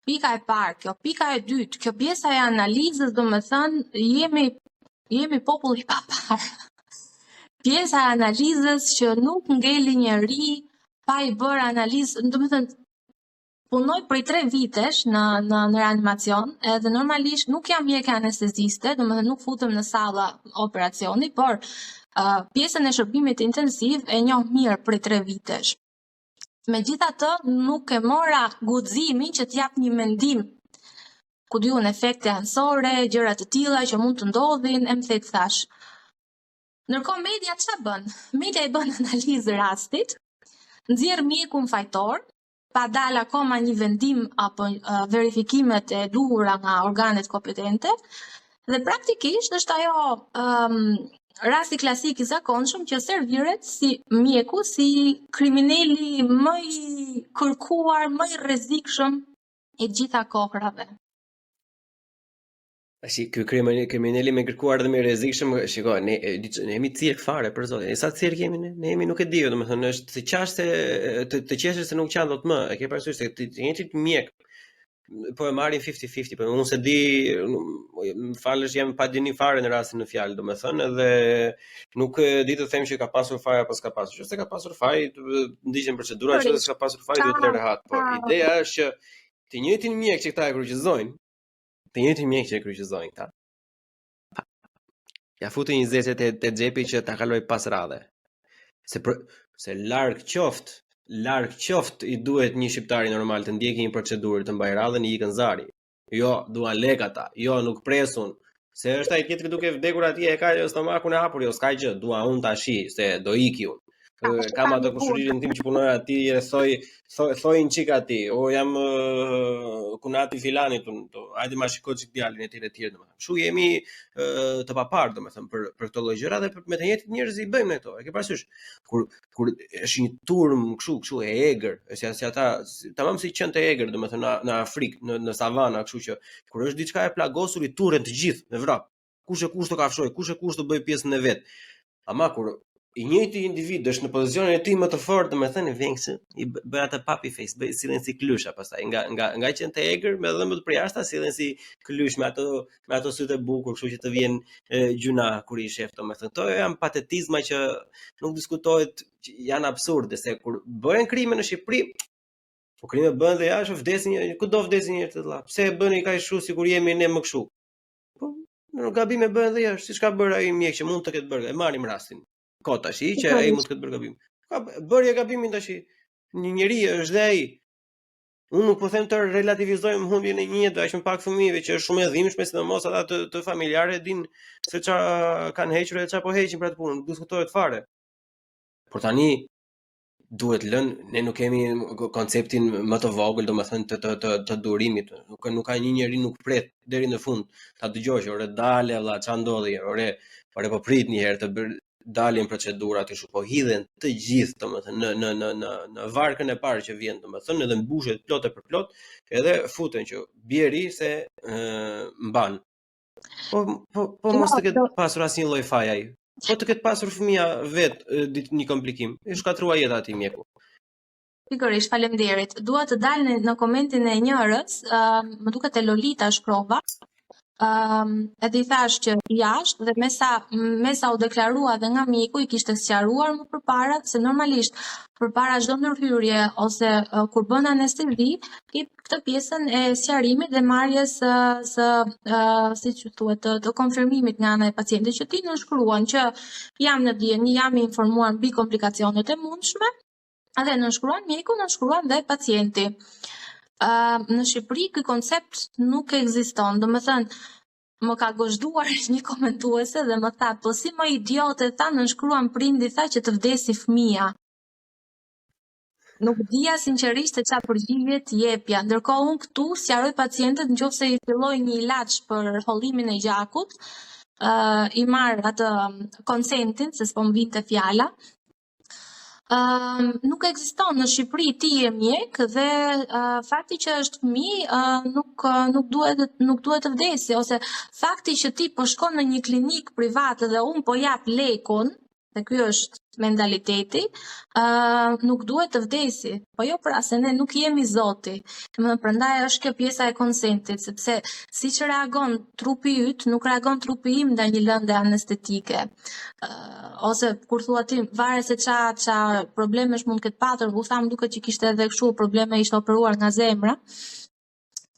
Pika e parë kjo, pika e dytë, kjo pjesa e analizës, domethënë, jemi jemi popull i paparë. Pjesa e analizës që nuk ngeli njeri pa i bërë analizë, domethënë punoj prej 3 vitesh në në në reanimacion, edhe normalisht nuk jam mjeke anesteziste, domethënë nuk futem në salla operacioni, por uh, pjesën e shërbimit intensiv e njoh mirë prej 3 vitesh. Megjithatë, nuk e mora guximin që të jap një mendim ku di unë efekte anësore, gjëra të tilla që mund të ndodhin, e më the të thash. Ndërkohë media ça bën? Media i bën analizë rastit, nxjerr mjekun fajtor, pa dalë akoma një vendim apo uh, verifikimet e duhura nga organet kompetente dhe praktikisht është ajo um, rasti klasik i zakonshëm që serviret si mjeku, si krimineli më i kërkuar, më i rrezikshëm i të gjitha kohrave. Tashi ky krimineli krimineli më i kërkuar dhe më i rrezikshëm, shiko, ne ne jemi cirk fare për zotin. E sa cirk jemi ne? Ne jemi nuk e di, domethënë është të qash se të, të qeshësh se nuk qan dot më. E ke parasysh se të njëjtit mjek po e marrin 50-50, po unë s'e di, më falësh jam pa dijeni fare në rastin në fjalë, domethënë edhe nuk e di të them që ka pasur faj apo s'ka pasur. Nëse ka pasur faj, ndiqen procedura, nëse s'ka pasur faj, duhet të lërë rehat. Po ideja është që të njëjtin mjek që këta e kryqëzojnë, të njëjtin mjek që e kryqëzojnë këta. Ja futi një zeqe te, te xhepi që ta kaloj pas radhe. Se për, se larg qoftë, larg qoftë i duhet një shqiptari normal të ndjekë një procedurë të mbajë radhën i ikën zari. Jo, duan lek ata. Jo, nuk pres unë. Se është ai tjetri duke vdekur atje e ka stomakun e hapur, jo s'ka gjë, dua unë tashi, se do iki unë. Kam atë kushëririn tim që punoj aty e thoj thoj thoj një çik aty, o jam uh, kunati filanit unë, to, hajde ma shiko çik djalin e tjerë e tjerë domethënë. Kështu jemi uh, të paparë domethënë për për këto lloj gjëra dhe për, me të njëjtit njerëz i bëjmë ne këto. E ke parasysh? Kur kur është një turmë kështu kështu e egër, është si, si ata si, tamam si qentë e egër domethënë në në Afrikë, në në savana, kështu që kur është diçka e plagosur i turren të gjithë me vrap. Kush e kush të kafshoj, kush e kush të bëj pjesën e vet. Ama kur i njëjti individ është në pozicionin e tij më të fortë, domethënë vjen kështu, i bën atë puppy face, bëj sillen si klysha pastaj nga nga nga qentë e egër me dhëmbët përjashta sillen si klysh me ato me ato sytë e bukur, kështu që të vjen e, gjynah kur i shef, domethënë. Këto janë patetizma që nuk diskutohet, që janë absurde se kur bëhen krime në Shqipëri, po krime bëhen dhe jashtë, vdesin një, kudo vdesin njerëz të vëlla. Pse e bëni kaq kështu sikur jemi ne më kështu? Po, në gabime bëhen dhe jashtë, siç ka bërë ai mjek që mund të ketë bërë, e marrim rastin. Ko tash që ai mund të ketë bërë gabim. Ka bërë gabimin tash. Një njeri është dhe ai. Unë nuk po them të relativizojmë humbjen e një jete, aq më pak fëmijëve që është shumë e dhimbshme, sidomos ata të, të familjarë e din se ça kanë hequr e ça po heqin për atë punë, nuk diskutohet fare. Por tani duhet lënë, ne nuk kemi konceptin më të vogël, domethënë të të të, të durimit. Nuk nuk ka një njeri nuk pret deri në fund ta dëgjosh, ore dale vlla, ça ndodhi, ore, ore po prit një herë të bër, dalin procedurat kështu, po hidhen të gjithë, domethënë në në në në në varkën e parë që vjen, domethënë edhe mbushet plot e për plot, edhe futen që bjeri se ë mban. Po po po mos të ketë pasur asnjë lloj faj ai. Po të ketë pasur fëmija vet ditë një komplikim, i shkatrua jeta atij mjeku. Pikërisht, faleminderit. Dua të dal në, në komentin e njërës, uh, më duket e Lolita shkrova. Ëm um, edhe i thash që jashtë dhe me sa me sa u deklarua dhe nga mjeku i kishte sqaruar më përpara se normalisht përpara çdo ndërhyrje ose uh, kur bën anestezi, ke këtë pjesën e sqarimit dhe marrjes së së uh, siç thuhet të, të konfirmimit nga ana e pacientit që ti nënshkruan që jam në dijeni, jam i informuar mbi komplikacionet e mundshme, edhe nënshkruan mjeku, nënshkruan dhe pacienti. Uh, në Shqipëri ky koncept nuk ekziston, domethënë më ka gozhduar një komentuese dhe më tha, po si më idiote, tha, nënshkruan prindi, tha që të vdesi fëmija. Nuk dija sinqerisht se ça përgjigje të jepja. Ndërkohë unë këtu sqaroj pacientët nëse i filloj një ilaç për hollimin e gjakut, ë uh, i marr atë konsentin se s'po më vinte fjala. Ë uh, nuk ekziston në Shqipëri ti je mjek dhe uh, fakti që është fëmijë uh, nuk uh, nuk duhet nuk duhet të vdesi ose fakti që ti po shkon në një klinikë private dhe unë po jap lekun, dhe ky është. Mentaliteti, uh, nuk duhet të vdesi. Po jo pra, se ne nuk jemi zoti. Domethënë prandaj është kjo pjesa e konsentit, sepse siç reagon trupi yt, nuk reagon trupi im ndaj një lënde anestetike. Uh, ose kur thua ti varet se ça ça problemesh mund të ketë patur, u tha më duket që kishte edhe kështu probleme, ishte operuar nga zemra.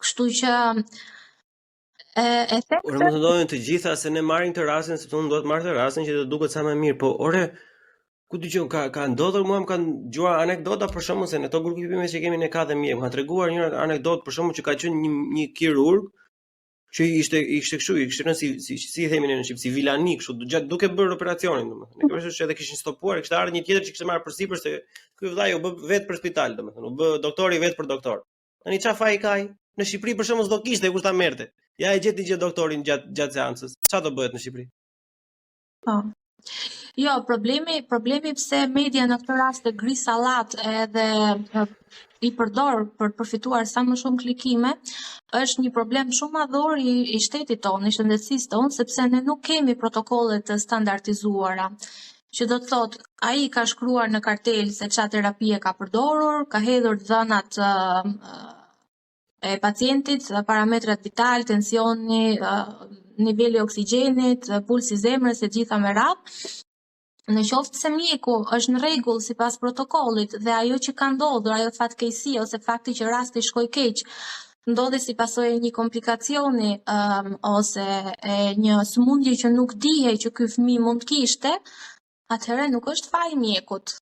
Kështu që e e them Ore mund të ndodhin të gjitha se ne marrim këtë rastin sepse unë dua të marr këtë rastin që të duket sa më mirë, po ore ku dëgjon ka ka ndodhur mua më kanë dëgjuar anekdota për shembull se në këto grupime që kemi ne ka dhe mjek, më kanë treguar një anekdotë për shembull që ka qenë një një kirurg që ishte ishte kështu, ishte rënë si si si i themi ne në shqip, si vilani kështu, gjatë duke bërë operacionin domethënë. E ke parasysh edhe kishin stopuar, kishte ardhur një tjetër që kishte marrë përsipër se ky vëllai u bë vetë për spital domethënë, u bë doktori vetë për doktor. Tani ça faji ka ai? Në Shqipëri për shembull s'do kishte kush ta merrte. Ja e gjeti gjë doktorin gjatë gjatë seancës. Ça do bëhet në Shqipëri? Po. Jo, problemi, problemi pse media në këtë rast e gri sallat edhe i përdor për të përfituar sa më shumë klikime, është një problem shumë madhor i, i shtetit tonë, i shëndetësisë tonë, sepse ne nuk kemi protokolle të standardizuara. Që do të thotë, ai ka shkruar në kartelë se ça terapie ka përdorur, ka hedhur të dhënat e pacientit, parametrat vital, tensioni, niveli i oksigjenit, pulsi i zemrës e gjitha me radhë. Në qoftë se mjeku është në rregull sipas protokollit dhe ajo që ka ndodhur, ajo fatkeqësi ose fakti që rasti shkoi keq, ndodhi si pasojë e një komplikacioni um, ose e një sëmundje që nuk dihej që ky fëmijë mund të kishte, atëherë nuk është faji i mjekut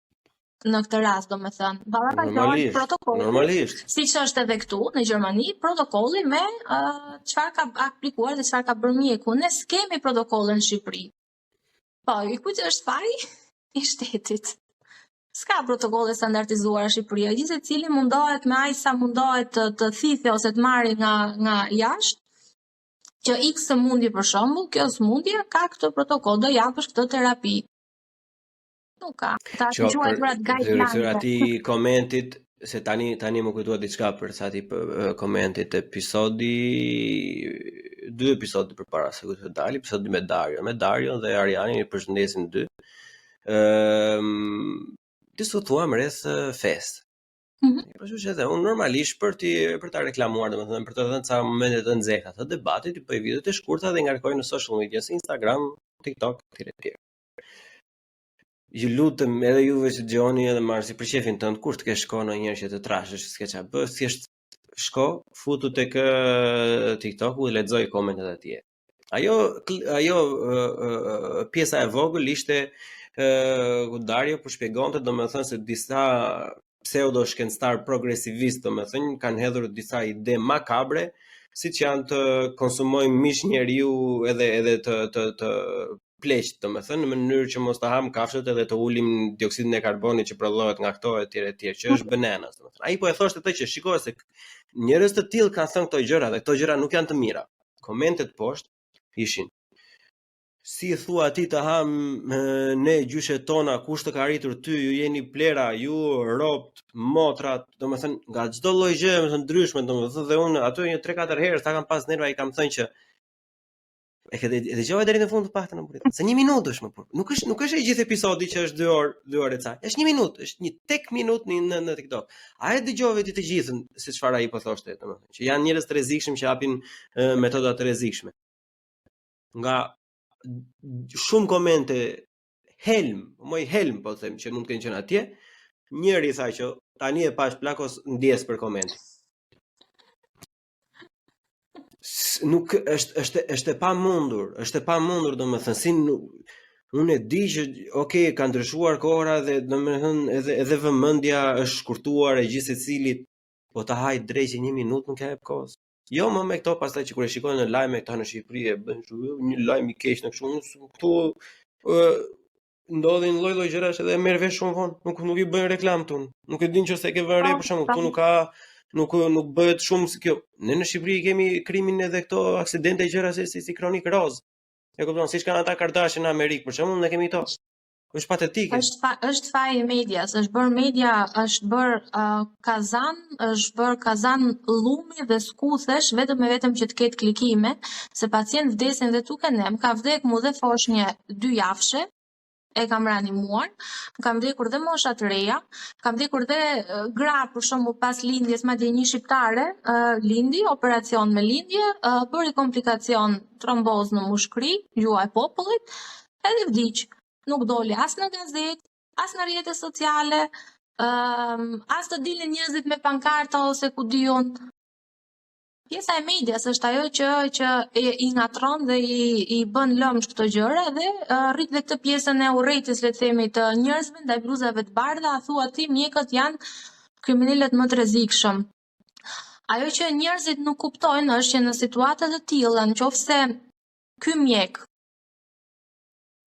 në këtë rast, domethënë. Ballafaqohet protokolli. Normalisht. Siç është edhe këtu në Gjermani, protokolli me çfarë uh, ka aplikuar dhe çfarë ka bërë mjeku. Ne s'kemi protokolle në Shqipëri. Po, i kujt është faji? I shtetit. S'ka protokolle standardizuara Shqipëria. Gjithsecili mundohet me aq sa mundohet të, të thithë ose të marrë nga nga jashtë, që X sëmundje për shembull, kjo sëmundje ka këtë protokoll, do japësh këtë terapi. Nuk ka. Ta të quajturat guidelines. Për atij komentit se tani tani më kujtua diçka për sa ti komentit episodi dy episode përpara se të dali episodi me Dario, me Dario dhe Arianin i përshëndesim dy. Ëm um, diskutuam rreth fesë. Mm -hmm. Po që edhe unë normalisht për ti për ta reklamuar, domethënë për të dhënë ca momente të nxehta të debatit, i bëj video të shkurtra dhe i ngarkoj në social media si Instagram, TikTok, etj etj. Ju lutem edhe juve që dëgjoni edhe marrë si për qefin tënd kur të kesh kohë ndonjëherë që të trashësh, s'ke çfarë bë, thjesht shko, futu tek TikToku dhe lexoj komentet atje. Ajo ajo pjesa e vogël ishte ku Dario po shpjegonte domethënë se disa pseudo shkencëtar progresivist domethënë kanë hedhur disa ide makabre siç janë të konsumojmë mish njeriu edhe edhe të të të pleqt, domethënë në mënyrë që mos të ham kafshët edhe të ulim dioksidin e karbonit që prodhohet nga këto etj etj, që është bananas, domethënë. Ai po e thoshte atë që shiko se njerëz të tillë kanë thënë këto gjëra dhe këto gjëra nuk janë të mira. Komentet poshtë ishin Si thua ti të ham ne gjyshet tona, kush të ka rritur ty, ju jeni plera, ju robt, motrat, domethënë nga çdo lloj gjëje më të ndryshme, domethënë dhe unë aty një 3-4 herë sa kam pas nerva i kam thënë që E ke dëgjove deri në fund të paktën apo? Se një minutë është më por. Nuk është nuk është e gjithë episodi që është 2 orë, 2 orë e ca. Është një minutë, është një tek minutë në në, në TikTok. A e dëgjove ti të gjithën se çfarë ai po thoshte, domethënë, që janë njerëz të rrezikshëm që japin e, metoda të rrezikshme. Nga shumë komente helm, moj helm po them që mund të kenë qenë atje. Njëri tha që tani e pash plakos ndjes për komentin. nuk është është është e pamundur, është e pamundur domethënë si nuk unë e di që ok ka ndryshuar kohëra dhe domethënë edhe edhe vëmendja është shkurtuar e gjithsecilit, po ta haj dreqi një minutë nuk ja jep kohës. Jo më me këto pastaj që kur e shikojnë në lajme këta në Shqipëri e bëjnë kështu një lajm i keq në kështu unë këtu ë ndodhin lloj-lloj gjërash edhe e merr vesh shumë vonë, nuk nuk i bëjnë reklamë këtu. Nuk e din nëse e ke vënë re po, për shembull, këtu nuk ka nuk nuk bëhet shumë si kjo. Ne në Shqipëri kemi krimin edhe këto aksidente gjëra si si, si kronik roz. E kupton, siç kanë ata Kardashian në Amerikë, për shembull, ne kemi këto. Është patetike. Është fa, është faji i medias, është bërë media, është bërë uh, kazan, është bërë kazan llumi dhe skuthesh vetëm e vetëm që të ketë klikime, se pacient vdesin dhe tu ke ne, më ka vdek mu dhe foshnje dy javëshe. E kam reanimuar, më kanë vdekur dhe mosha të reja, kanë vdekur dhe gra për shembull pas lindjes, madje një shqiptare lindi, operacion me lindje, bëri komplikacion trombozë në mushkri, gjuha e popullit, edhe vdiq. Nuk doli as në gazetë, as në rrjete sociale, as të dilnin njerëzit me pankarta ose ku di unë. Pjesa e medias është ajo që që e, i ngatërron dhe i i bën lëmsh këto gjëra dhe uh, rrit dhe këtë pjesën e urrejtjes le të themi të njerëzve ndaj bluzave të bardha, a thua ti mjekët janë kriminelët më të rrezikshëm. Ajo që njerëzit nuk kuptojnë është që në situata të tilla, në qoftë se ky mjek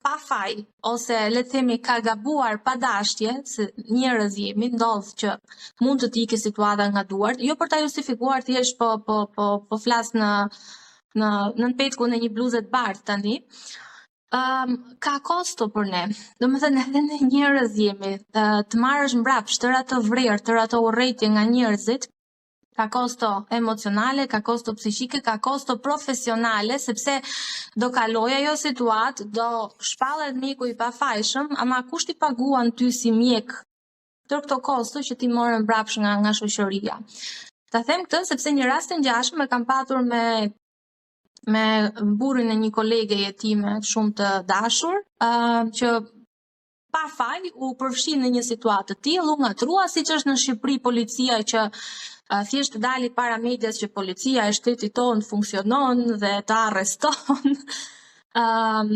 pa faj ose le të themi ka gabuar pa dashje, se njerëz jemi, ndodh që mund të të ikë situata nga duart, jo për ta justifikuar thjesht po po po po flas në në nën petkun e një bluze të bardhë tani. Um, ka kosto për ne. Domethënë edhe ne njerëz jemi, të marrësh mbrapsht tërë atë vrer, tërë atë urrejtje nga njerëzit, ka kosto emocionale, ka kosto psiqike, ka kosto profesionale, sepse do kalojë ajo situatë, do shpallet mjeku i pafajshëm, ama kush t'i paguan ty si mjek tërë këto kosto që ti more mbrapsht nga nga shoqëria. Ta them këtë sepse një rast të ngjashëm e kam patur me me burrin e një kolegeje time shumë të dashur, uh, që pa faj u përfshi në një situatë të tillë, u ngatërrua siç është në Shqipëri policia që uh, thjesht të dali para medias që policia e shtetit tonë funksionon dhe të arreston. Um,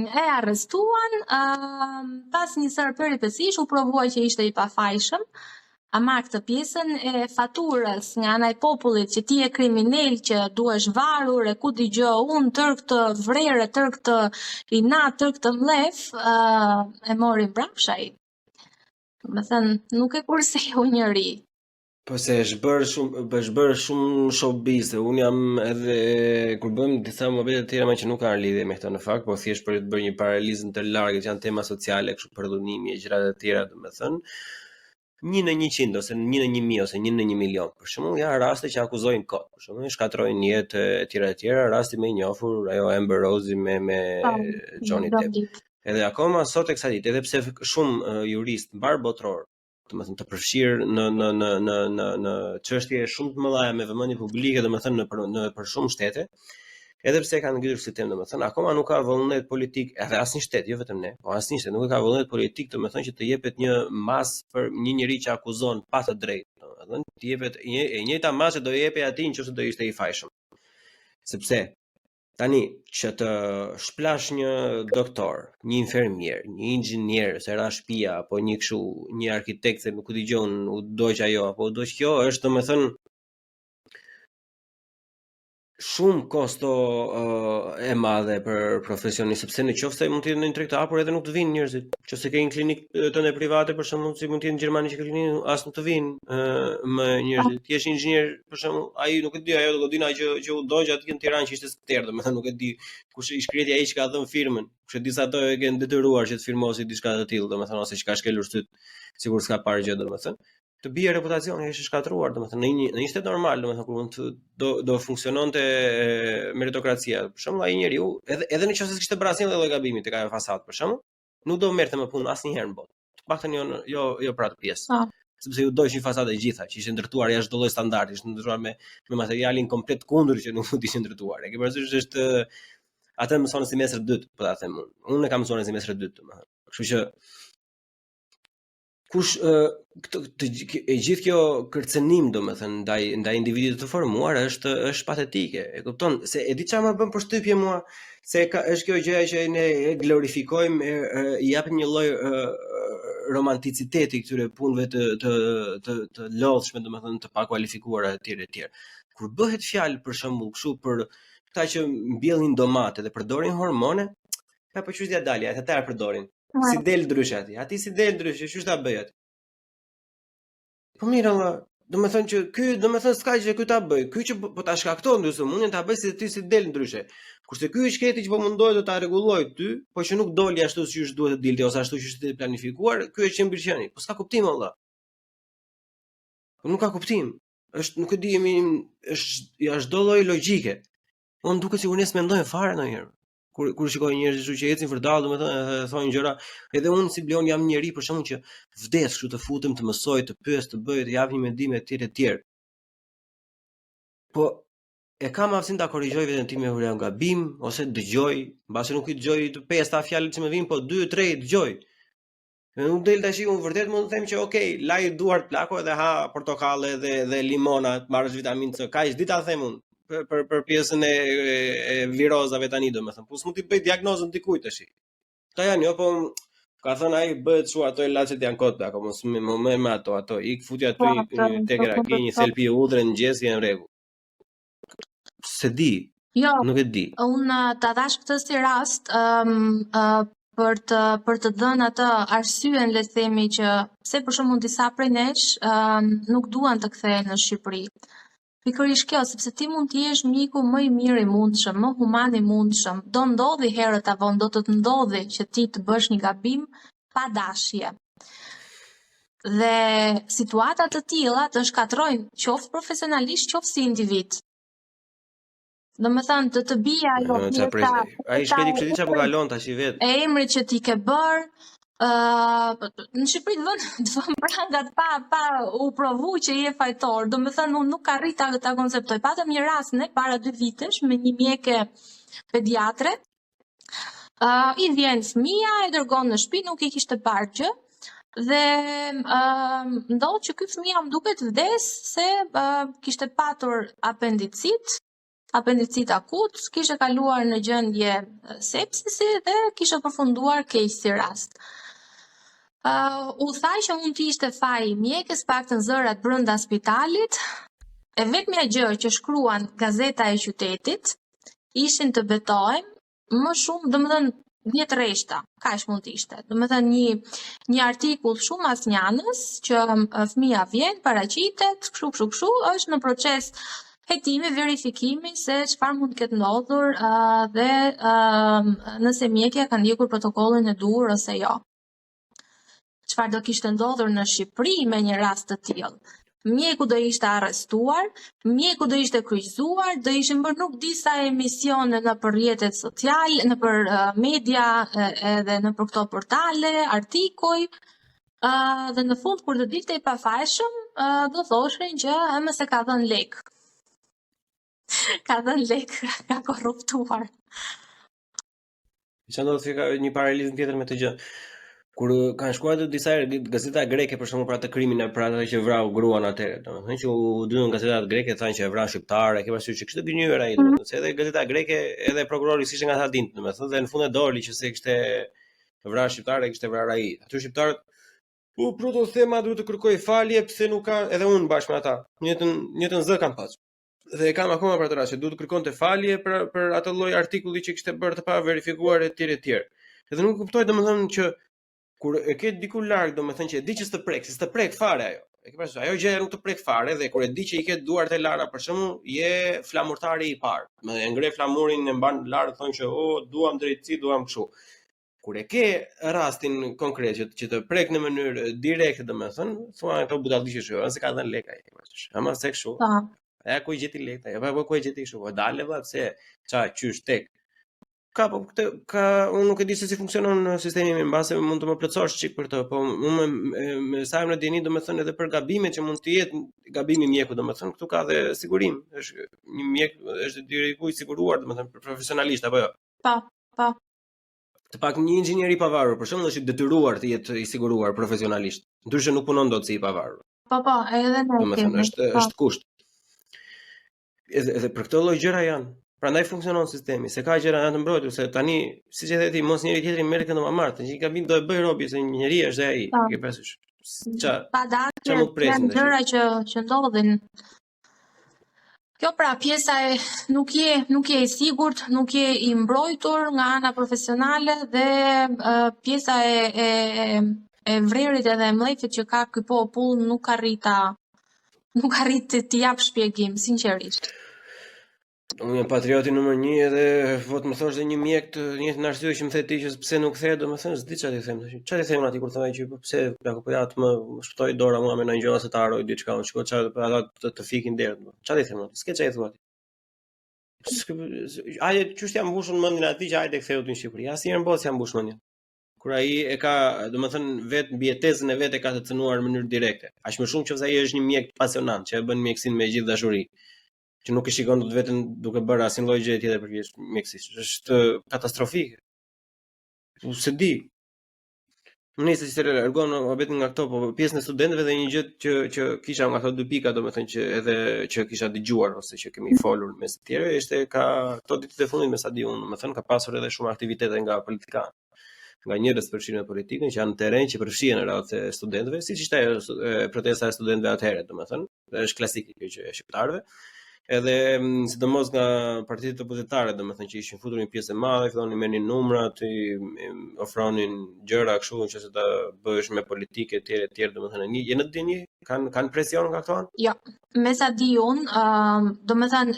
e arrestuan, um, pas një sërë peripecish u provua që ishte i pafajshëm, Ama këtë pjesën e faturës nga ana e popullit që ti je kriminel që duhesh varur e ku di gjë unë tërë këtë vrerë, tërë këtë inat, tërë këtë mllef, uh, e mori mbrapsht ai. Domethënë, nuk e kurseu njeri. Po se është bërë shumë është bërë shumë showbiz, se unë jam edhe kur bëjmë disa muhabete të tjera më që nuk kanë lidhje me këtë në fakt, po thjesht për të bërë një paralelizëm të largët që janë tema sociale, kështu përdhunimi e gjëra të tjera, domethënë, një në 100 ose një në 1000 ose një në 1 milion. Për shembull, janë raste që akuzojnë kot, për shembull, shkatërrojnë jetë etj etj, rasti më i njohur ajo Amber Rose me me po, Johnny Depp. Edhe akoma sot e kësaj dite, edhe pse shumë uh, juristë mbarëbotërorë, domethënë të përfshirë në në në në në në çështje shumë të mëdha me vëmendje publike, domethënë në për, në për shumë shtete, edhe pse e kanë ngritur si temë, domethënë akoma nuk ka vullnet politik, edhe asnjë shtet, jo vetëm ne, po asnjë shtet nuk e ka vullnet politik, domethënë që të jepet një masë për një njeri që akuzon pa të drejtë, domethënë të jepet një e njëjta masë që do jepej atij nëse do ishte i fajshëm. Sepse tani që të shplash një doktor, një infermier, një inxhinier se ra shtëpia apo një kështu, një arkitekt se nuk e dëgjon, u dogj ajo apo u dogj kjo, është domethënë shumë kosto uh, e madhe për profesionin, sepse në qoftë se mund të jetë në një treg të hapur edhe nuk të vinë njerëzit. Nëse ke një klinikë tënde private për shembull, si mund të jetë në Gjermani që ke klinikë, as nuk të vinë uh, më njerëzit. Ti je inxhinier për shembull, ai nuk e di ajo godina që që u dogj aty në Tiranë që ishte skëterrë, domethënë nuk e di kush i shkreti ai që ka dhënë firmën. Kush e di sa do e kenë detyruar që të firmosi diçka të tillë, domethënë ose që ka shkelur sytë, sikur s'ka parë gjë domethënë. të bie reputacioni është shkatërruar, domethënë në një në një shtet normal, domethënë kur mund të do do funksiononte meritokracia. Për shembull, ai njeriu, edhe edhe në qoftë se s'kishte bërë asnjë lloj gabimi tek ajo fasadë, për shembull, nuk do merrte më punë asnjëherë në botë. Të paktën jo jo jo për atë pjesë. Po. Sepse iu dogj një fasadë e gjitha, që ishte ndërtuar jashtë çdo lloj standardi, ishte ndërtuar me me materialin komplet kundër që nuk mund të ishte ndërtuar. E ke parasysh është atë mëson në semestër të dytë, po ta them unë. Unë e kam mësuar në semestër të dytë, domethënë. Kështu që kush ë këtë të, e gjithë kjo kërcënim domethënë ndaj ndaj individit të formuar është është patetike. E kupton se e di çfarë më bën përshtypje mua se ka është kjo gjëja që ne e glorifikojmë e, e, i japim një lloj romanticiteti këtyre punëve të të të të lodhshme domethënë të pakualifikuara etj etj. Kur bëhet fjalë për shembull kështu për këta që mbjellin domate dhe përdorin hormone, ka po qysh t'ia dali, ata e përdorin. Si del ndryshe aty? Aty si del ndryshe, qysh ta bëj aty? Po mirë, Allah, domethënë që ky, domethënë s'ka gjë ky ta bëj. Ky që po, po ta shkakton ty sëmundjen ta bëj se ty si del ndryshe. Kurse ky i shkreti që po mundohet të ta rregulloj ty, po që nuk doli ashtu siç duhet të dilte ose ashtu siç është planifikuar, ky është qen bir qeni. Po s'ka kuptim valla. Po nuk ka kuptim. Është nuk e di jemi është jashtë çdo lloj logjike. Unë duket sikur ne s'mendojmë fare ndonjëherë. Kur kur shikoj njerëz kështu që ecin vërdall, domethënë edhe thonë gjëra, edhe unë si Bleon jam njeri për shembull që vdes kështu të futem, të mësoj, të pyes, të bëj, të jap një mendim etj etj. Po e kam aftësinë ta korrigjoj veten time kur jam gabim ose dëgjoj, mbase nuk i dëgjoj të pesta fjalët që më vijnë, po 2 3 i dëgjoj. Dhe nuk del tash unë vërtet mund të them që ok, laj duart plako edhe ha portokalle dhe dhe limona, të marrësh vitaminë C. Kaq di ta them unë për për, për pjesën e, e, e virozave tani domethënë. Po s'mund t'i bëj diagnozën dikujt tash. Këta janë jo, po ka thënë ai bëhet kështu ato ilaçet janë kot plako, mos më më merr me ato, ato ik futi aty Po, një ato, tek po, raki, një po. thelpi hudhre në mëngjes je në rregull. Se di, Jo, nuk e di. Unë ta dhash këtë si rast um, uh, për të për të dhënë atë arsyen le të themi që pse për shembull disa prej nesh um, nuk duan të kthehen në Shqipëri. Pikërisht kjo, sepse ti mund të jesh miku më i mirë i mundshëm, më human i mundshëm. Do ndodhi herët a vonë, do të të ndodhi që ti të bësh një gabim pa dashje. Dhe situata të tilla të shkatërrojnë qoftë profesionalisht, qoftë si individ. Do me thënë të të bie ajo Ë, ça pjesa pres. Ai pjesa shkreti e kështu di çfarë po kalon tash i vet. e emrit që ti ke bër, ë në Shqipëri të vën të vën prangat pa pa u provu që je fajtor. Do me thënë unë nuk arrij ta ta konceptoj. Patëm një rast ne para dy vitesh me një mjeke pediatre. Uh, i vjen fëmia, e dërgon në shtëpi, nuk i kishte parë gjë. Dhe uh, ndodh që ky fëmia më duket vdes se uh, kishte patur apendicit, apendicit akut, kishte kaluar në gjendje sepsisi dhe kishte përfunduar keq si rast. Uh, u tha që mund të ishte faji i mjekës, paktën zërat brenda spitalit. E vetmja gjë që shkruan gazeta e qytetit ishin të betohem më shumë, domethënë 10 rreshta, kaq mund të ishte. Domethënë një një artikull shumë asnjanës që fëmia vjen, paraqitet, kështu kështu kështu, është në proces hetimi, verifikimi se çfarë mund të ketë ndodhur uh, dhe uh, nëse mjekja ka ndjekur protokollin e duhur ose jo. Çfarë do kishte ndodhur në Shqipëri me një rast të tillë? Mjeku do ishte arrestuar, mjeku do ishte kryqëzuar, do ishin bërë nuk di sa emisione nëpër rrjetet sociale, nëpër uh, media edhe nëpër këto portale, artikuj, uh, dhe në fund kur të dilte i pafajshëm, uh, do thoshin që ëmë se ka dhënë lek. Ka dhënë lek, ka korruptuar. Çfarë ndodh se ka një paralelizëm tjetër me këtë gjë. Kur kanë shkruar ato disa herë gazeta greke për shembull për atë krimin e për atë që vrau gruan atëherë, domethënë që u dyndën gazetat greke thanë që e vran shqiptarë, e ke parasysh që kishte gënjyer ai, domethënë se edhe gazeta greke edhe prokurori s'ishte nga ta dinte, domethënë dhe në fund e doli që se kishte vrarë shqiptarë, e kishte vrarë ai. Aty shqiptarët Po Protothema duhet të kërkoj falje pse nuk ka edhe unë bashkë me ata. Njëjtën njëjtën zë kam pasur. Dhe e kam akoma për atë rast që duhet të kërkonte falje për për atë lloj artikulli që kishte bërë të pa verifikuar etj etj. Edhe nuk kuptoj domethënë që kur e ke diku larg domethënë që e di që s'të prek, se s'të prek fare ajo. E ke parasysh, ajo gjëja nuk të prek fare dhe kur e di që i ke duart e lara për shembull, je flamurtari i parë. Më e ngre flamurin e mban lart thonë që o duam drejtësi, duam kështu. Kur e ke rastin konkret që, që të prek në mënyrë direkte domethënë, thua ato budalliqe kështu, se ka dhënë lek ai, ke parasysh. Ama se kështu. Po. E ku i gjeti lek ai? Po ku e gjeti kështu? Po dale vlla, pse? Ça, qysh tek? Ka po këtë ka unë nuk e di se si funksionon sistemi im, mbase mund të më plotësosh çik për të, po unë me, me, me sa jam në dijeni domethënë edhe për gabimet që mund të jetë gabimi i mjekut domethënë këtu ka dhe sigurim, është një mjek është deri i siguruar domethënë profesionalisht apo jo. Po, po. Të pak një inxhinier i pavarur, për shembull, është i detyruar të jetë i siguruar profesionalisht. Ndryshe nuk punon dot si i pavarur. Po, po, edhe ne Domethënë është po. është kusht. Edhe edhe për këtë lloj gjëra janë. Prandaj funksionon sistemi, se ka gjëra janë të mbrojtur, se tani, siç e the ti, mos njëri tjetrin merr këtë ma marr, një gabim do e bëj robi se njeri është dhe ai, Po. ke parasysh. Ça Pa dashje, ça mund të presim janë tash? gjëra që që ndodhin. Kjo pra pjesa e nuk je nuk je i sigurt, nuk je i mbrojtur nga ana profesionale dhe uh, pjesa e e e vrerit edhe e mllefit që ka ky popull nuk arrit ta nuk arrit të t'i jap shpjegim sinqerisht. Unë jam patrioti numër 1 edhe po të më thosh dhe një mjek të njëjtën arsye që më the ti që pse nuk kthehet, domethënë s'di çfarë t'i them tash. Çfarë t'i them atij kur thonë që po pse plako po ja të më, më shpëtoi dora mua me ndonjë gjë ose ta harroj diçka, unë shiko çfarë ata të, të fikin derën. Çfarë t'i them atij? S'ke çfarë i thua ti. Hajde, qysh t'ia mbushën mendjen atij që hajde kthehu ti në Shqipëri. Asnjëherë në botë s'ia mbush mendjen. Kur ai e ka, domethënë, vetë mbijetesën e vet e ka të cënuar në mënyrë direkte. Aq më shumë nëse ai është një mjek pasionant që e bën mjekësinë me gjithë dashuri, që nuk e shikon dot veten duke bërë asnjë lloj gjëje tjetër përveç mjekësisë. Është katastrofike. Po s'e di. Nëse se largon muhabetin nga këto, po pjesën e studentëve dhe një gjë që që kisha nga këto dy pika, domethënë që edhe që kisha dëgjuar ose që kemi folur mes të tjerëve, ishte ka këto ditët e fundit me sa di unë, domethënë ka pasur edhe shumë aktivitete nga politikanë, nga njerëz të përfshirë në politikën që janë në terren që përfshihen në radhët e studentëve, siç ishte ajo protesta e studentëve atëherë, domethënë, dhe është klasike kjo gjë e shqiptarëve. Edhe mm, sidomos nga partitë opozitare, domethënë që ishin futur një pjesë e madhe, fillonin merrnin numrat, i ofronin gjëra kështu nëse ta bësh me politikë etj etj, domethënë një je në dijeni, kanë kanë presion nga këto anë? Jo, me sa di unë, uh, domethënë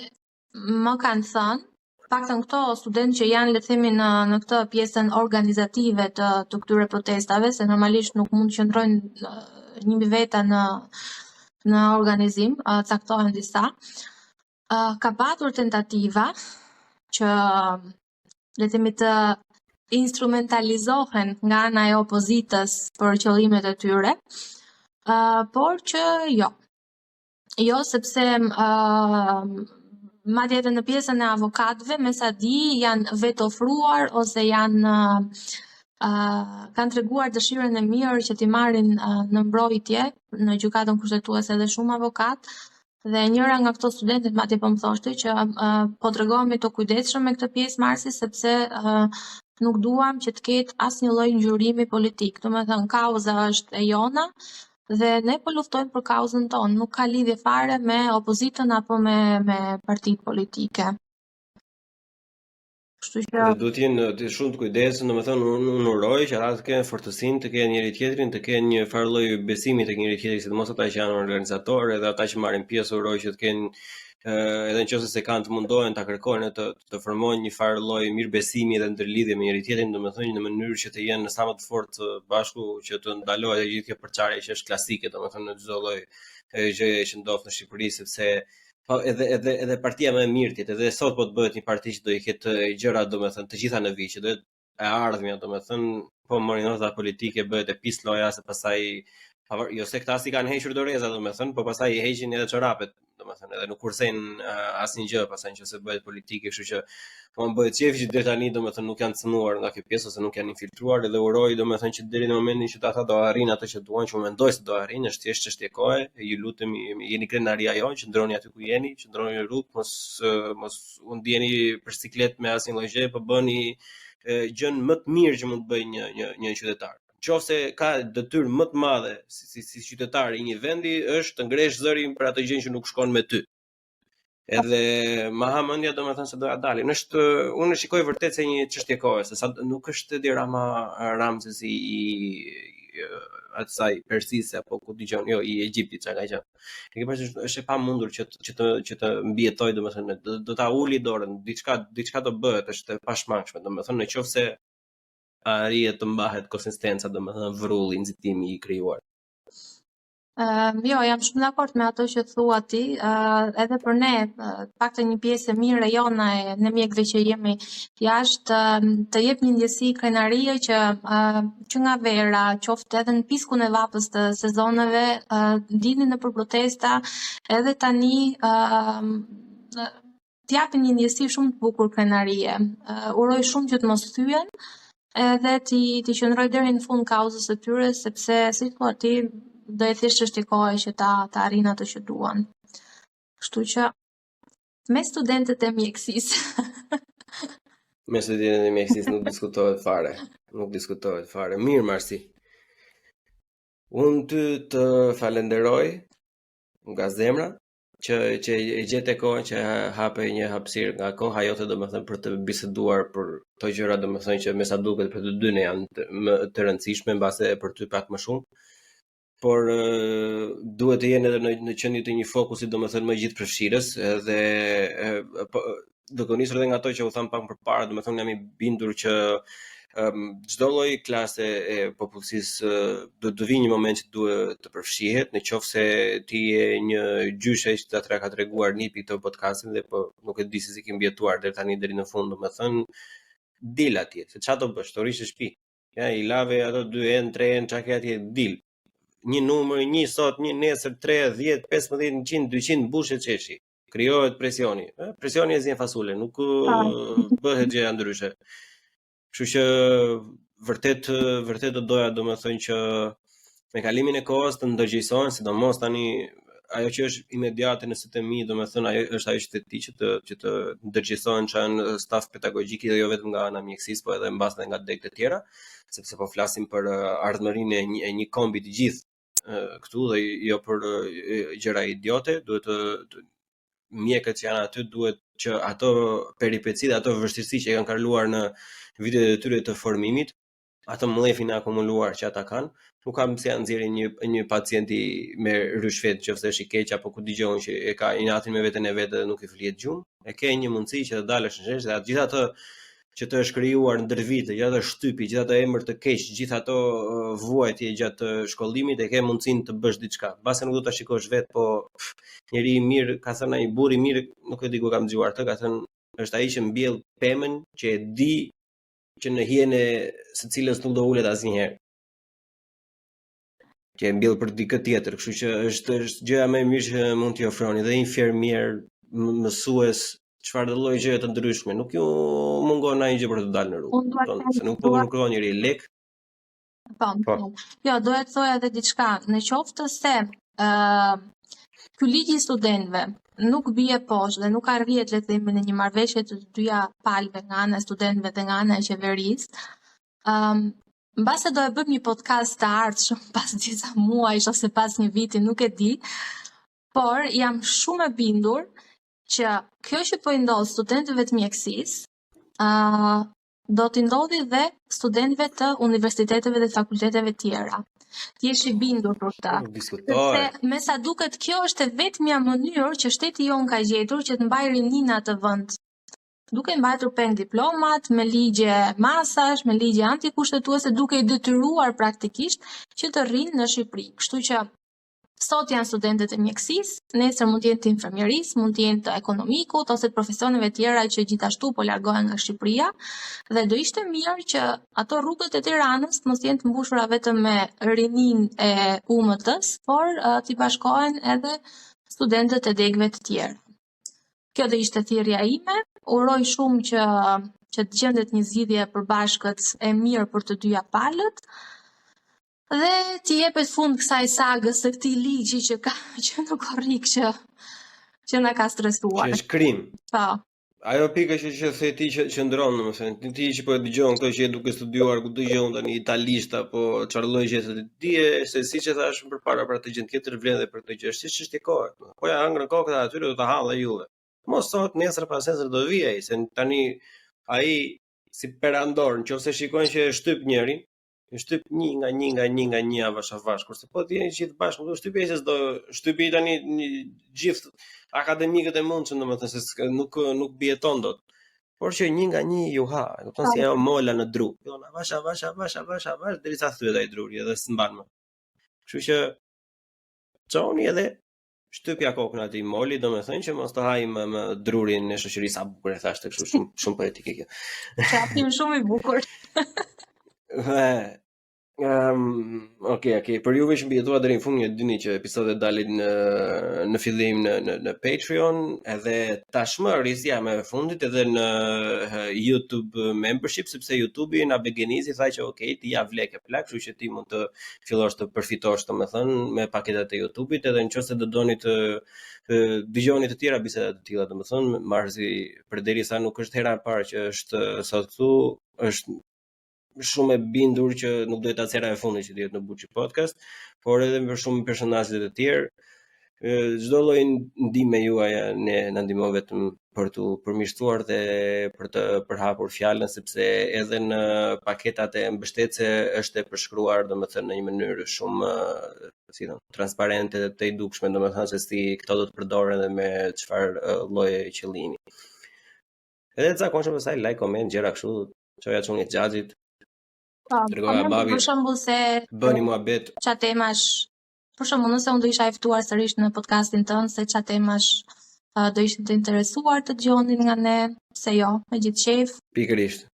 më kanë thënë paktën këto studentë që janë le të themi në në këtë pjesën organizative të të këtyre protestave, se normalisht nuk mund të qëndrojnë një veta në në organizim, uh, caktohen disa. Uh, ka patur tentativa që le të themi të instrumentalizohen nga ana e opozitës për qëllimet e tyre, uh, por që jo. Jo, sepse uh, madje edhe në pjesën e avokatëve, me sa di, janë vetofruar ose janë uh, kanë treguar dëshirën e mirë që t'i marrin uh, në mbrojtje në gjykatën kushtetuese edhe shumë avokatë. Dhe njëra nga këto studentet madje po më thoshte që uh, po tregohemi të kujdesshëm me këtë pjesë Marsi sepse uh, nuk duam që të ketë asnjë lloj ngjyrimi politik. Domethënë kauza është e jona, Dhe ne po luftojmë për kauzën tonë, nuk ka lidhje fare me opozitën apo me me partitë politike. Kështu që Dhe duhet të jenë të shumë të kujdesshëm, domethënë unë unë uroj që ata të kenë fortësinë, të kenë njëri tjetrin, të kenë një farë lloj besimi tek njëri tjetri, sidomos ata që janë organizatorë, edhe ata që marrin pjesë uroj që të kenë edhe në qoftë se kanë të mundohen ta kërkojnë të të formojnë një farë lloj mirëbesimi dhe ndërlidhje me njëri tjetrin, domethënë në mënyrë që të jenë sa më të fortë së bashku që të ndalohet e gjithë kjo përçarje që është klasike, domethënë në çdo lloj gjëje që ndodh në Shqipëri sepse po edhe edhe edhe partia më e mirë tjetë, edhe sot po të bëhet një parti që do i ketë gjërat domethënë të gjitha në vijë, që do jetë e ardhmja, domethënë, po mori nota politike bëhet e pis loja se pastaj pavar, jo se këta s'i kanë hequr doreza, domethënë, po pastaj i heqin edhe çorapet, domethënë, edhe nuk kursejnë uh, asnjë gjë pastaj nëse bëhet politike, kështu që po më bëhet qejfi që deri tani domethënë nuk janë cënuar nga kjo pjesë ose nuk janë infiltruar edhe uroj domethënë që deri në momentin që ata do arrijnë atë që duan, që unë mendoj se do arrijnë, është thjesht çështje kohe, ju lutem jeni krenaria jonë, qëndroni aty ku jeni, qëndroni në rrugë, mos mos u ndjeni për siklet me asnjë lloj gjëje, po bëni gjën më të mirë që mund të bëjë një një një qytetar. Qofse ka detyrë më të madhe si si, si qytetar i një vendi është të ngresh zërin për atë gjën që nuk shkon me ty. Edhe ma ha mendja domethënë se do ja dalin. Është unë e shikoj vërtet se një çështje kohe, se sa nuk është Edi Rama Ramsesi i asaj Persisë apo ku dëgjon, jo i Egjiptit çka ka qenë. E ke parasysh është e pamundur që të, që të që të mbijetojë domethënë do, do ta uli dorën, diçka diçka do bëhet, është e pashmangshme, domethënë në qoftë se arrihet të mbahet konsistenca, domethënë vrulli, nxitimi i krijuar. Uh, jo, jam shumë dakord me ato që thua ti, uh, edhe për ne, uh, paktën një pjesë e mirë e jona e ne mjekëve që jemi jashtë, uh, të jep një ndjesi krenarie që uh, që nga vera, qoftë edhe në piskun e vapës të sezoneve, uh, dilnin nëpër protesta, edhe tani uh, të japin një ndjesi shumë të bukur krenarie. Uh, uroj shumë që të mos thyhen, edhe t'i t'i qëndrojnë deri në fund kauzës së tyre, sepse si thua ti, do jetë thjesht çështje kohe që ta ta arrijnë atë që duan. Kështu që me studentët e mjekësisë. me studentët e mjekësisë nuk diskutohet fare. Nuk diskutohet fare. Mirë, Marsi. Unë ty të falenderoj nga zemra që që e gjete kohën që hape një hapësirë nga koha jote domethënë për të biseduar për këto gjëra domethënë që me sa duket për të dy ne janë të, më të rëndësishme mbase për ty pak më shumë por duhet të jenë edhe në në qendër të një fokusi domethënë më gjithëpërfshirës edhe po duke u nisur edhe nga ato që u thanë pak më përpara domethënë jam i bindur që Çdo lloj klase e popullsisë do të vijë një moment që duhet të përfshihet, në qoftë se ti je një gjyshe që ta ka treguar nipi këtë podcastin dhe po nuk e di se si ke mbijetuar deri tani deri në fund, domethënë dil atje, se çfarë do bësh, do rrish në shtëpi. Ja, i lave ato dy enë, tre enë, çka ke atje, dil. Një numër, një sot, një nesër, 3, 10, 15, 100, 200 mbushet sheshi. Krijohet presioni. Presioni e zien fasule, nuk bëhet gjëja ndryshe. Kështu që vërtet vërtet do doja domethënë që me kalimin e kohës të ndërgjegjësohen, sidomos tani ajo që është imediate në sytë e mi, domethënë ajo është ajo që the ti që të që të ndërgjegjësohen që janë staf pedagogjik dhe jo vetëm nga ana e mjekësisë, po edhe mbas edhe nga degët e tjera, sepse po flasim për ardhmërinë e një, e një kombi të gjithë këtu dhe jo për gjëra idiote, duhet të, të mjekët që janë aty duhet që ato peripeci dhe ato vështirësi që e kanë kaluar në vitet e tyre të formimit, ato mllefin e akumuluar që ata kanë, nuk ka pse ja nxjerrin një një pacienti me ryshfet nëse është i keq apo ku dëgjon që e ka inatin me veten e vet dhe nuk i flihet gjumë, e ke një mundësi që të dalësh në shesh dhe atë gjithë atë që të është krijuar ndër vite, gjithë atë shtypi, gjithë atë emër të keq, gjithë ato vuajtje gjatë shkollimit e ke mundësinë të bësh diçka. Mbase nuk do ta shikosh vet, po njeri i mirë ka thënë ai burrë i mirë, nuk e di ku kam dëgjuar këtë, ka thënë është ai që mbjell pemën që e di që në hijen e së cilës nuk do ulet asnjëherë. Që e mbjell për dikë tjetër, kështu që është është gjëja më e mirë që mund t'i ofroni dhe infermier, mësues, çfarë do lloj gjëje të ndryshme, nuk ju mungon asnjë gjë për të dalë në rrugë. Unë dua të se nuk po kërkon njeri lek. Po, po. Jo, doja të thoja edhe diçka. Në qoftë se ë uh, ky ligj i studentëve nuk bie poshtë dhe nuk arrihet le të themi në një marrëveshje të të dyja palëve nga ana e studentëve dhe nga ana e qeverisë, ëm um, mbase do e bëjmë një podcast të ardhshëm pas disa muajsh ose pas një viti, nuk e di. Por jam shumë e bindur që kjo që po i ndodh studentëve të mjekësisë, ë uh, do t'i ndodhi dhe studentëve të universiteteve dhe fakulteteve tjera. Të jesh i bindur për këtë. Sepse me sa duket kjo është e vetmja mënyrë që shteti jonë ka gjetur që të mbajë rininë në atë vend. Duke mbajtur peng diplomat, me ligje masash, me ligje antikushtetuese, duke i detyruar praktikisht që të rrinë në Shqipëri. Kështu që Sot janë studentët e mjekësisë, nesër mund të jenë të infermierisë, mund të jenë të ekonomikut ose të profesioneve tjera që gjithashtu po largohen nga Shqipëria dhe do ishte mirë që ato rrugët e Tiranës të mos jenë të mbushura vetëm me rininë e UMT-s, por uh, t'i bashkohen edhe studentët e degëve të tjera. Kjo do ishte thirrja ime. Uroj shumë që që të gjendet një zgjidhje e përbashkët e mirë për të dyja palët. Dhe t'i jepet fund kësaj sagës së këtij ligji që ka që në korrik që që na ka stresuar. Që është krim. Po. Ajo pika që që the ti që qëndron, domethënë, ti, ti që po e dëgjon këtë që je duke studiuar ku dëgjon tani italisht apo çfarë lloj gjë të dije se siç e thashë më përpara për atë gjë tjetër vlen edhe për këtë gjë, është çështje kohe. Po ja hëngrën kokën atyre do ta hanë dhe juve. Mos sot, nesër pasnesër do vijë ai, se tani ai si perandor, nëse shikon që e shtyp njërin, E shtyp një nga një nga një nga një avash avash, kurse po të jeni gjithë bashkë, nuk do shtypi se s'do shtypi tani një, gjithë akademikët e mundshëm, domethënë se s'ka, nuk nuk mbijeton dot. Por që një nga një ju ha, e kupton si ajo mola në dru. Jo, avash avash avash avash avash derisa thyet ai druri edhe s'mban më. Kështu që çoni edhe shtypja kokën atij moli, domethënë që mos të hajë më, më drurin e shoqërisë sa bukur e thashë kështu shumë shumë poetike kjo. Qartim shumë i bukur. Dhe Um, ok, ok. Për juve që mbijetuat deri në fund, ju e dini që episodet dalin në në fillim në në në Patreon, edhe tashmë risia më e fundit edhe në YouTube membership sepse YouTube-i na begenizi tha që ok, ti ja vle ke plak, kështu që ti mund të fillosh të përfitosh, domethënë, me paketat e YouTube-it, edhe nëse do doni të dëgjoni të tjera biseda të tilla, domethënë, Marzi përderisa nuk është hera e parë që është sot këtu, është shumë e bindur që nuk do jetë as hera e fundit që do jetë në Buçi Podcast, por edhe për shumë personazhe të tjerë. Çdo lloj ndihme juaja ne na ndihmon vetëm për t'u përmirësuar dhe për të përhapur fjalën sepse edhe në paketat e mbështetëse është e përshkruar domethënë në një mënyrë shumë si thonë transparente dhe të dukshme domethënë se si këto do të përdoren dhe me çfarë lloj qëllimi. Edhe të zakonshëm pastaj like, comment, gjëra kështu, çoja çunit xhaxhit. Po, Tregoja komente babit. për shembull se Bëni muhabet. ça temash, për shembull, nëse unë do isha e ftuar sërish në podcastin tënd, se ça temash uh, do ishin të interesuar të dëgjonin nga ne, pse jo, me gjithë qejf. Pikërisht.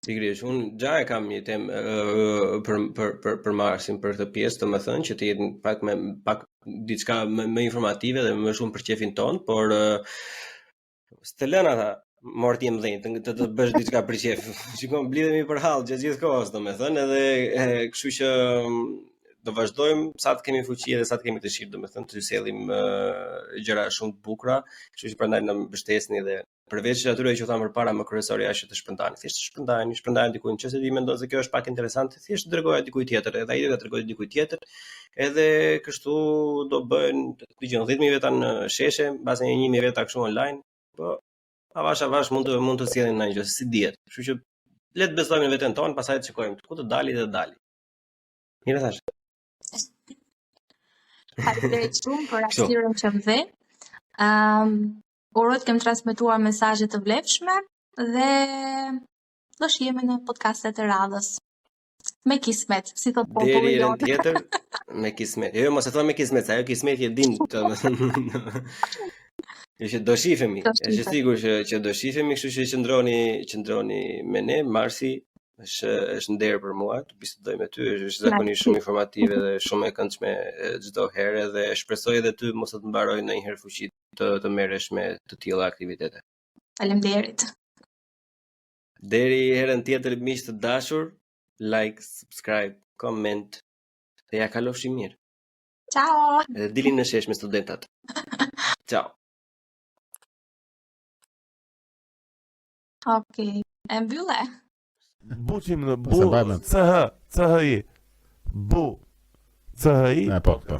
Pikërisht, unë gja e kam një temë uh, për për për për Marsin për këtë pjesë, domethënë që të jetë pak me pak diçka më, më informative dhe më shumë për qefin ton, por uh, s'të lënë ata mor ti mëdhenj, të, të, të bësh diçka për qef. Shikon, mblidhemi për hall gjatë gjithë kohës, domethënë, edhe e, kështu që mm, do vazhdojmë sa të kemi fuqi edhe sa të kemi dëshirë, domethënë të sjellim uh, gjëra shumë të bukura, kështu që prandaj na mbështesni dhe përveç atyre që u tham përpara, më kryesorja është që të shpërndani. Thjesht të shpërndani, shpërndani dikujt, nëse ti mendon se kjo është pak interesante, thjesht tregoja dikujt tjetër, edhe ai do ta tregojë dikujt tjetër, edhe kështu do bëjnë, dëgjon 10000 veta në sheshe, mbase një 1000 veta kështu online, po avash avash mund të mund të sjellin ndonjë gjë, si dihet. Kështu që le të besojmë në veten tonë, pastaj të shikojmë ku të dali të dali. Mirë thash. Faleminderit shumë për hapësirën që më dhe. Ëm um, uroj të kem transmetuar mesazhe të vlefshme dhe do shihemi në podcastet e radhës. Me kismet, si thot populli Deri herën tjetër me kismet. Jo, jo, mos e thua me kismet, se ajo kismeti e din, domethënë. Jo që do shifemi, është sigurt që që do shifemi, kështu që qëndroni, qëndroni me ne, Marsi është është nder për mua të bisedoj me ty, është, është zakonisht shumë informative dhe shumë e këndshme çdo herë dhe shpresoj edhe ty mos të të mbarojë ndonjëherë fuqitë të të merresh me të tilla aktivitete. Faleminderit. Deri herën tjetër miq të dashur, like, subscribe, comment dhe ja kalofshi mirë. Ciao. Edhe dilni në shesh me studentat. Ciao. Okej. E mbylle. Buçim në bu C H C H I Bu C H I Po, po.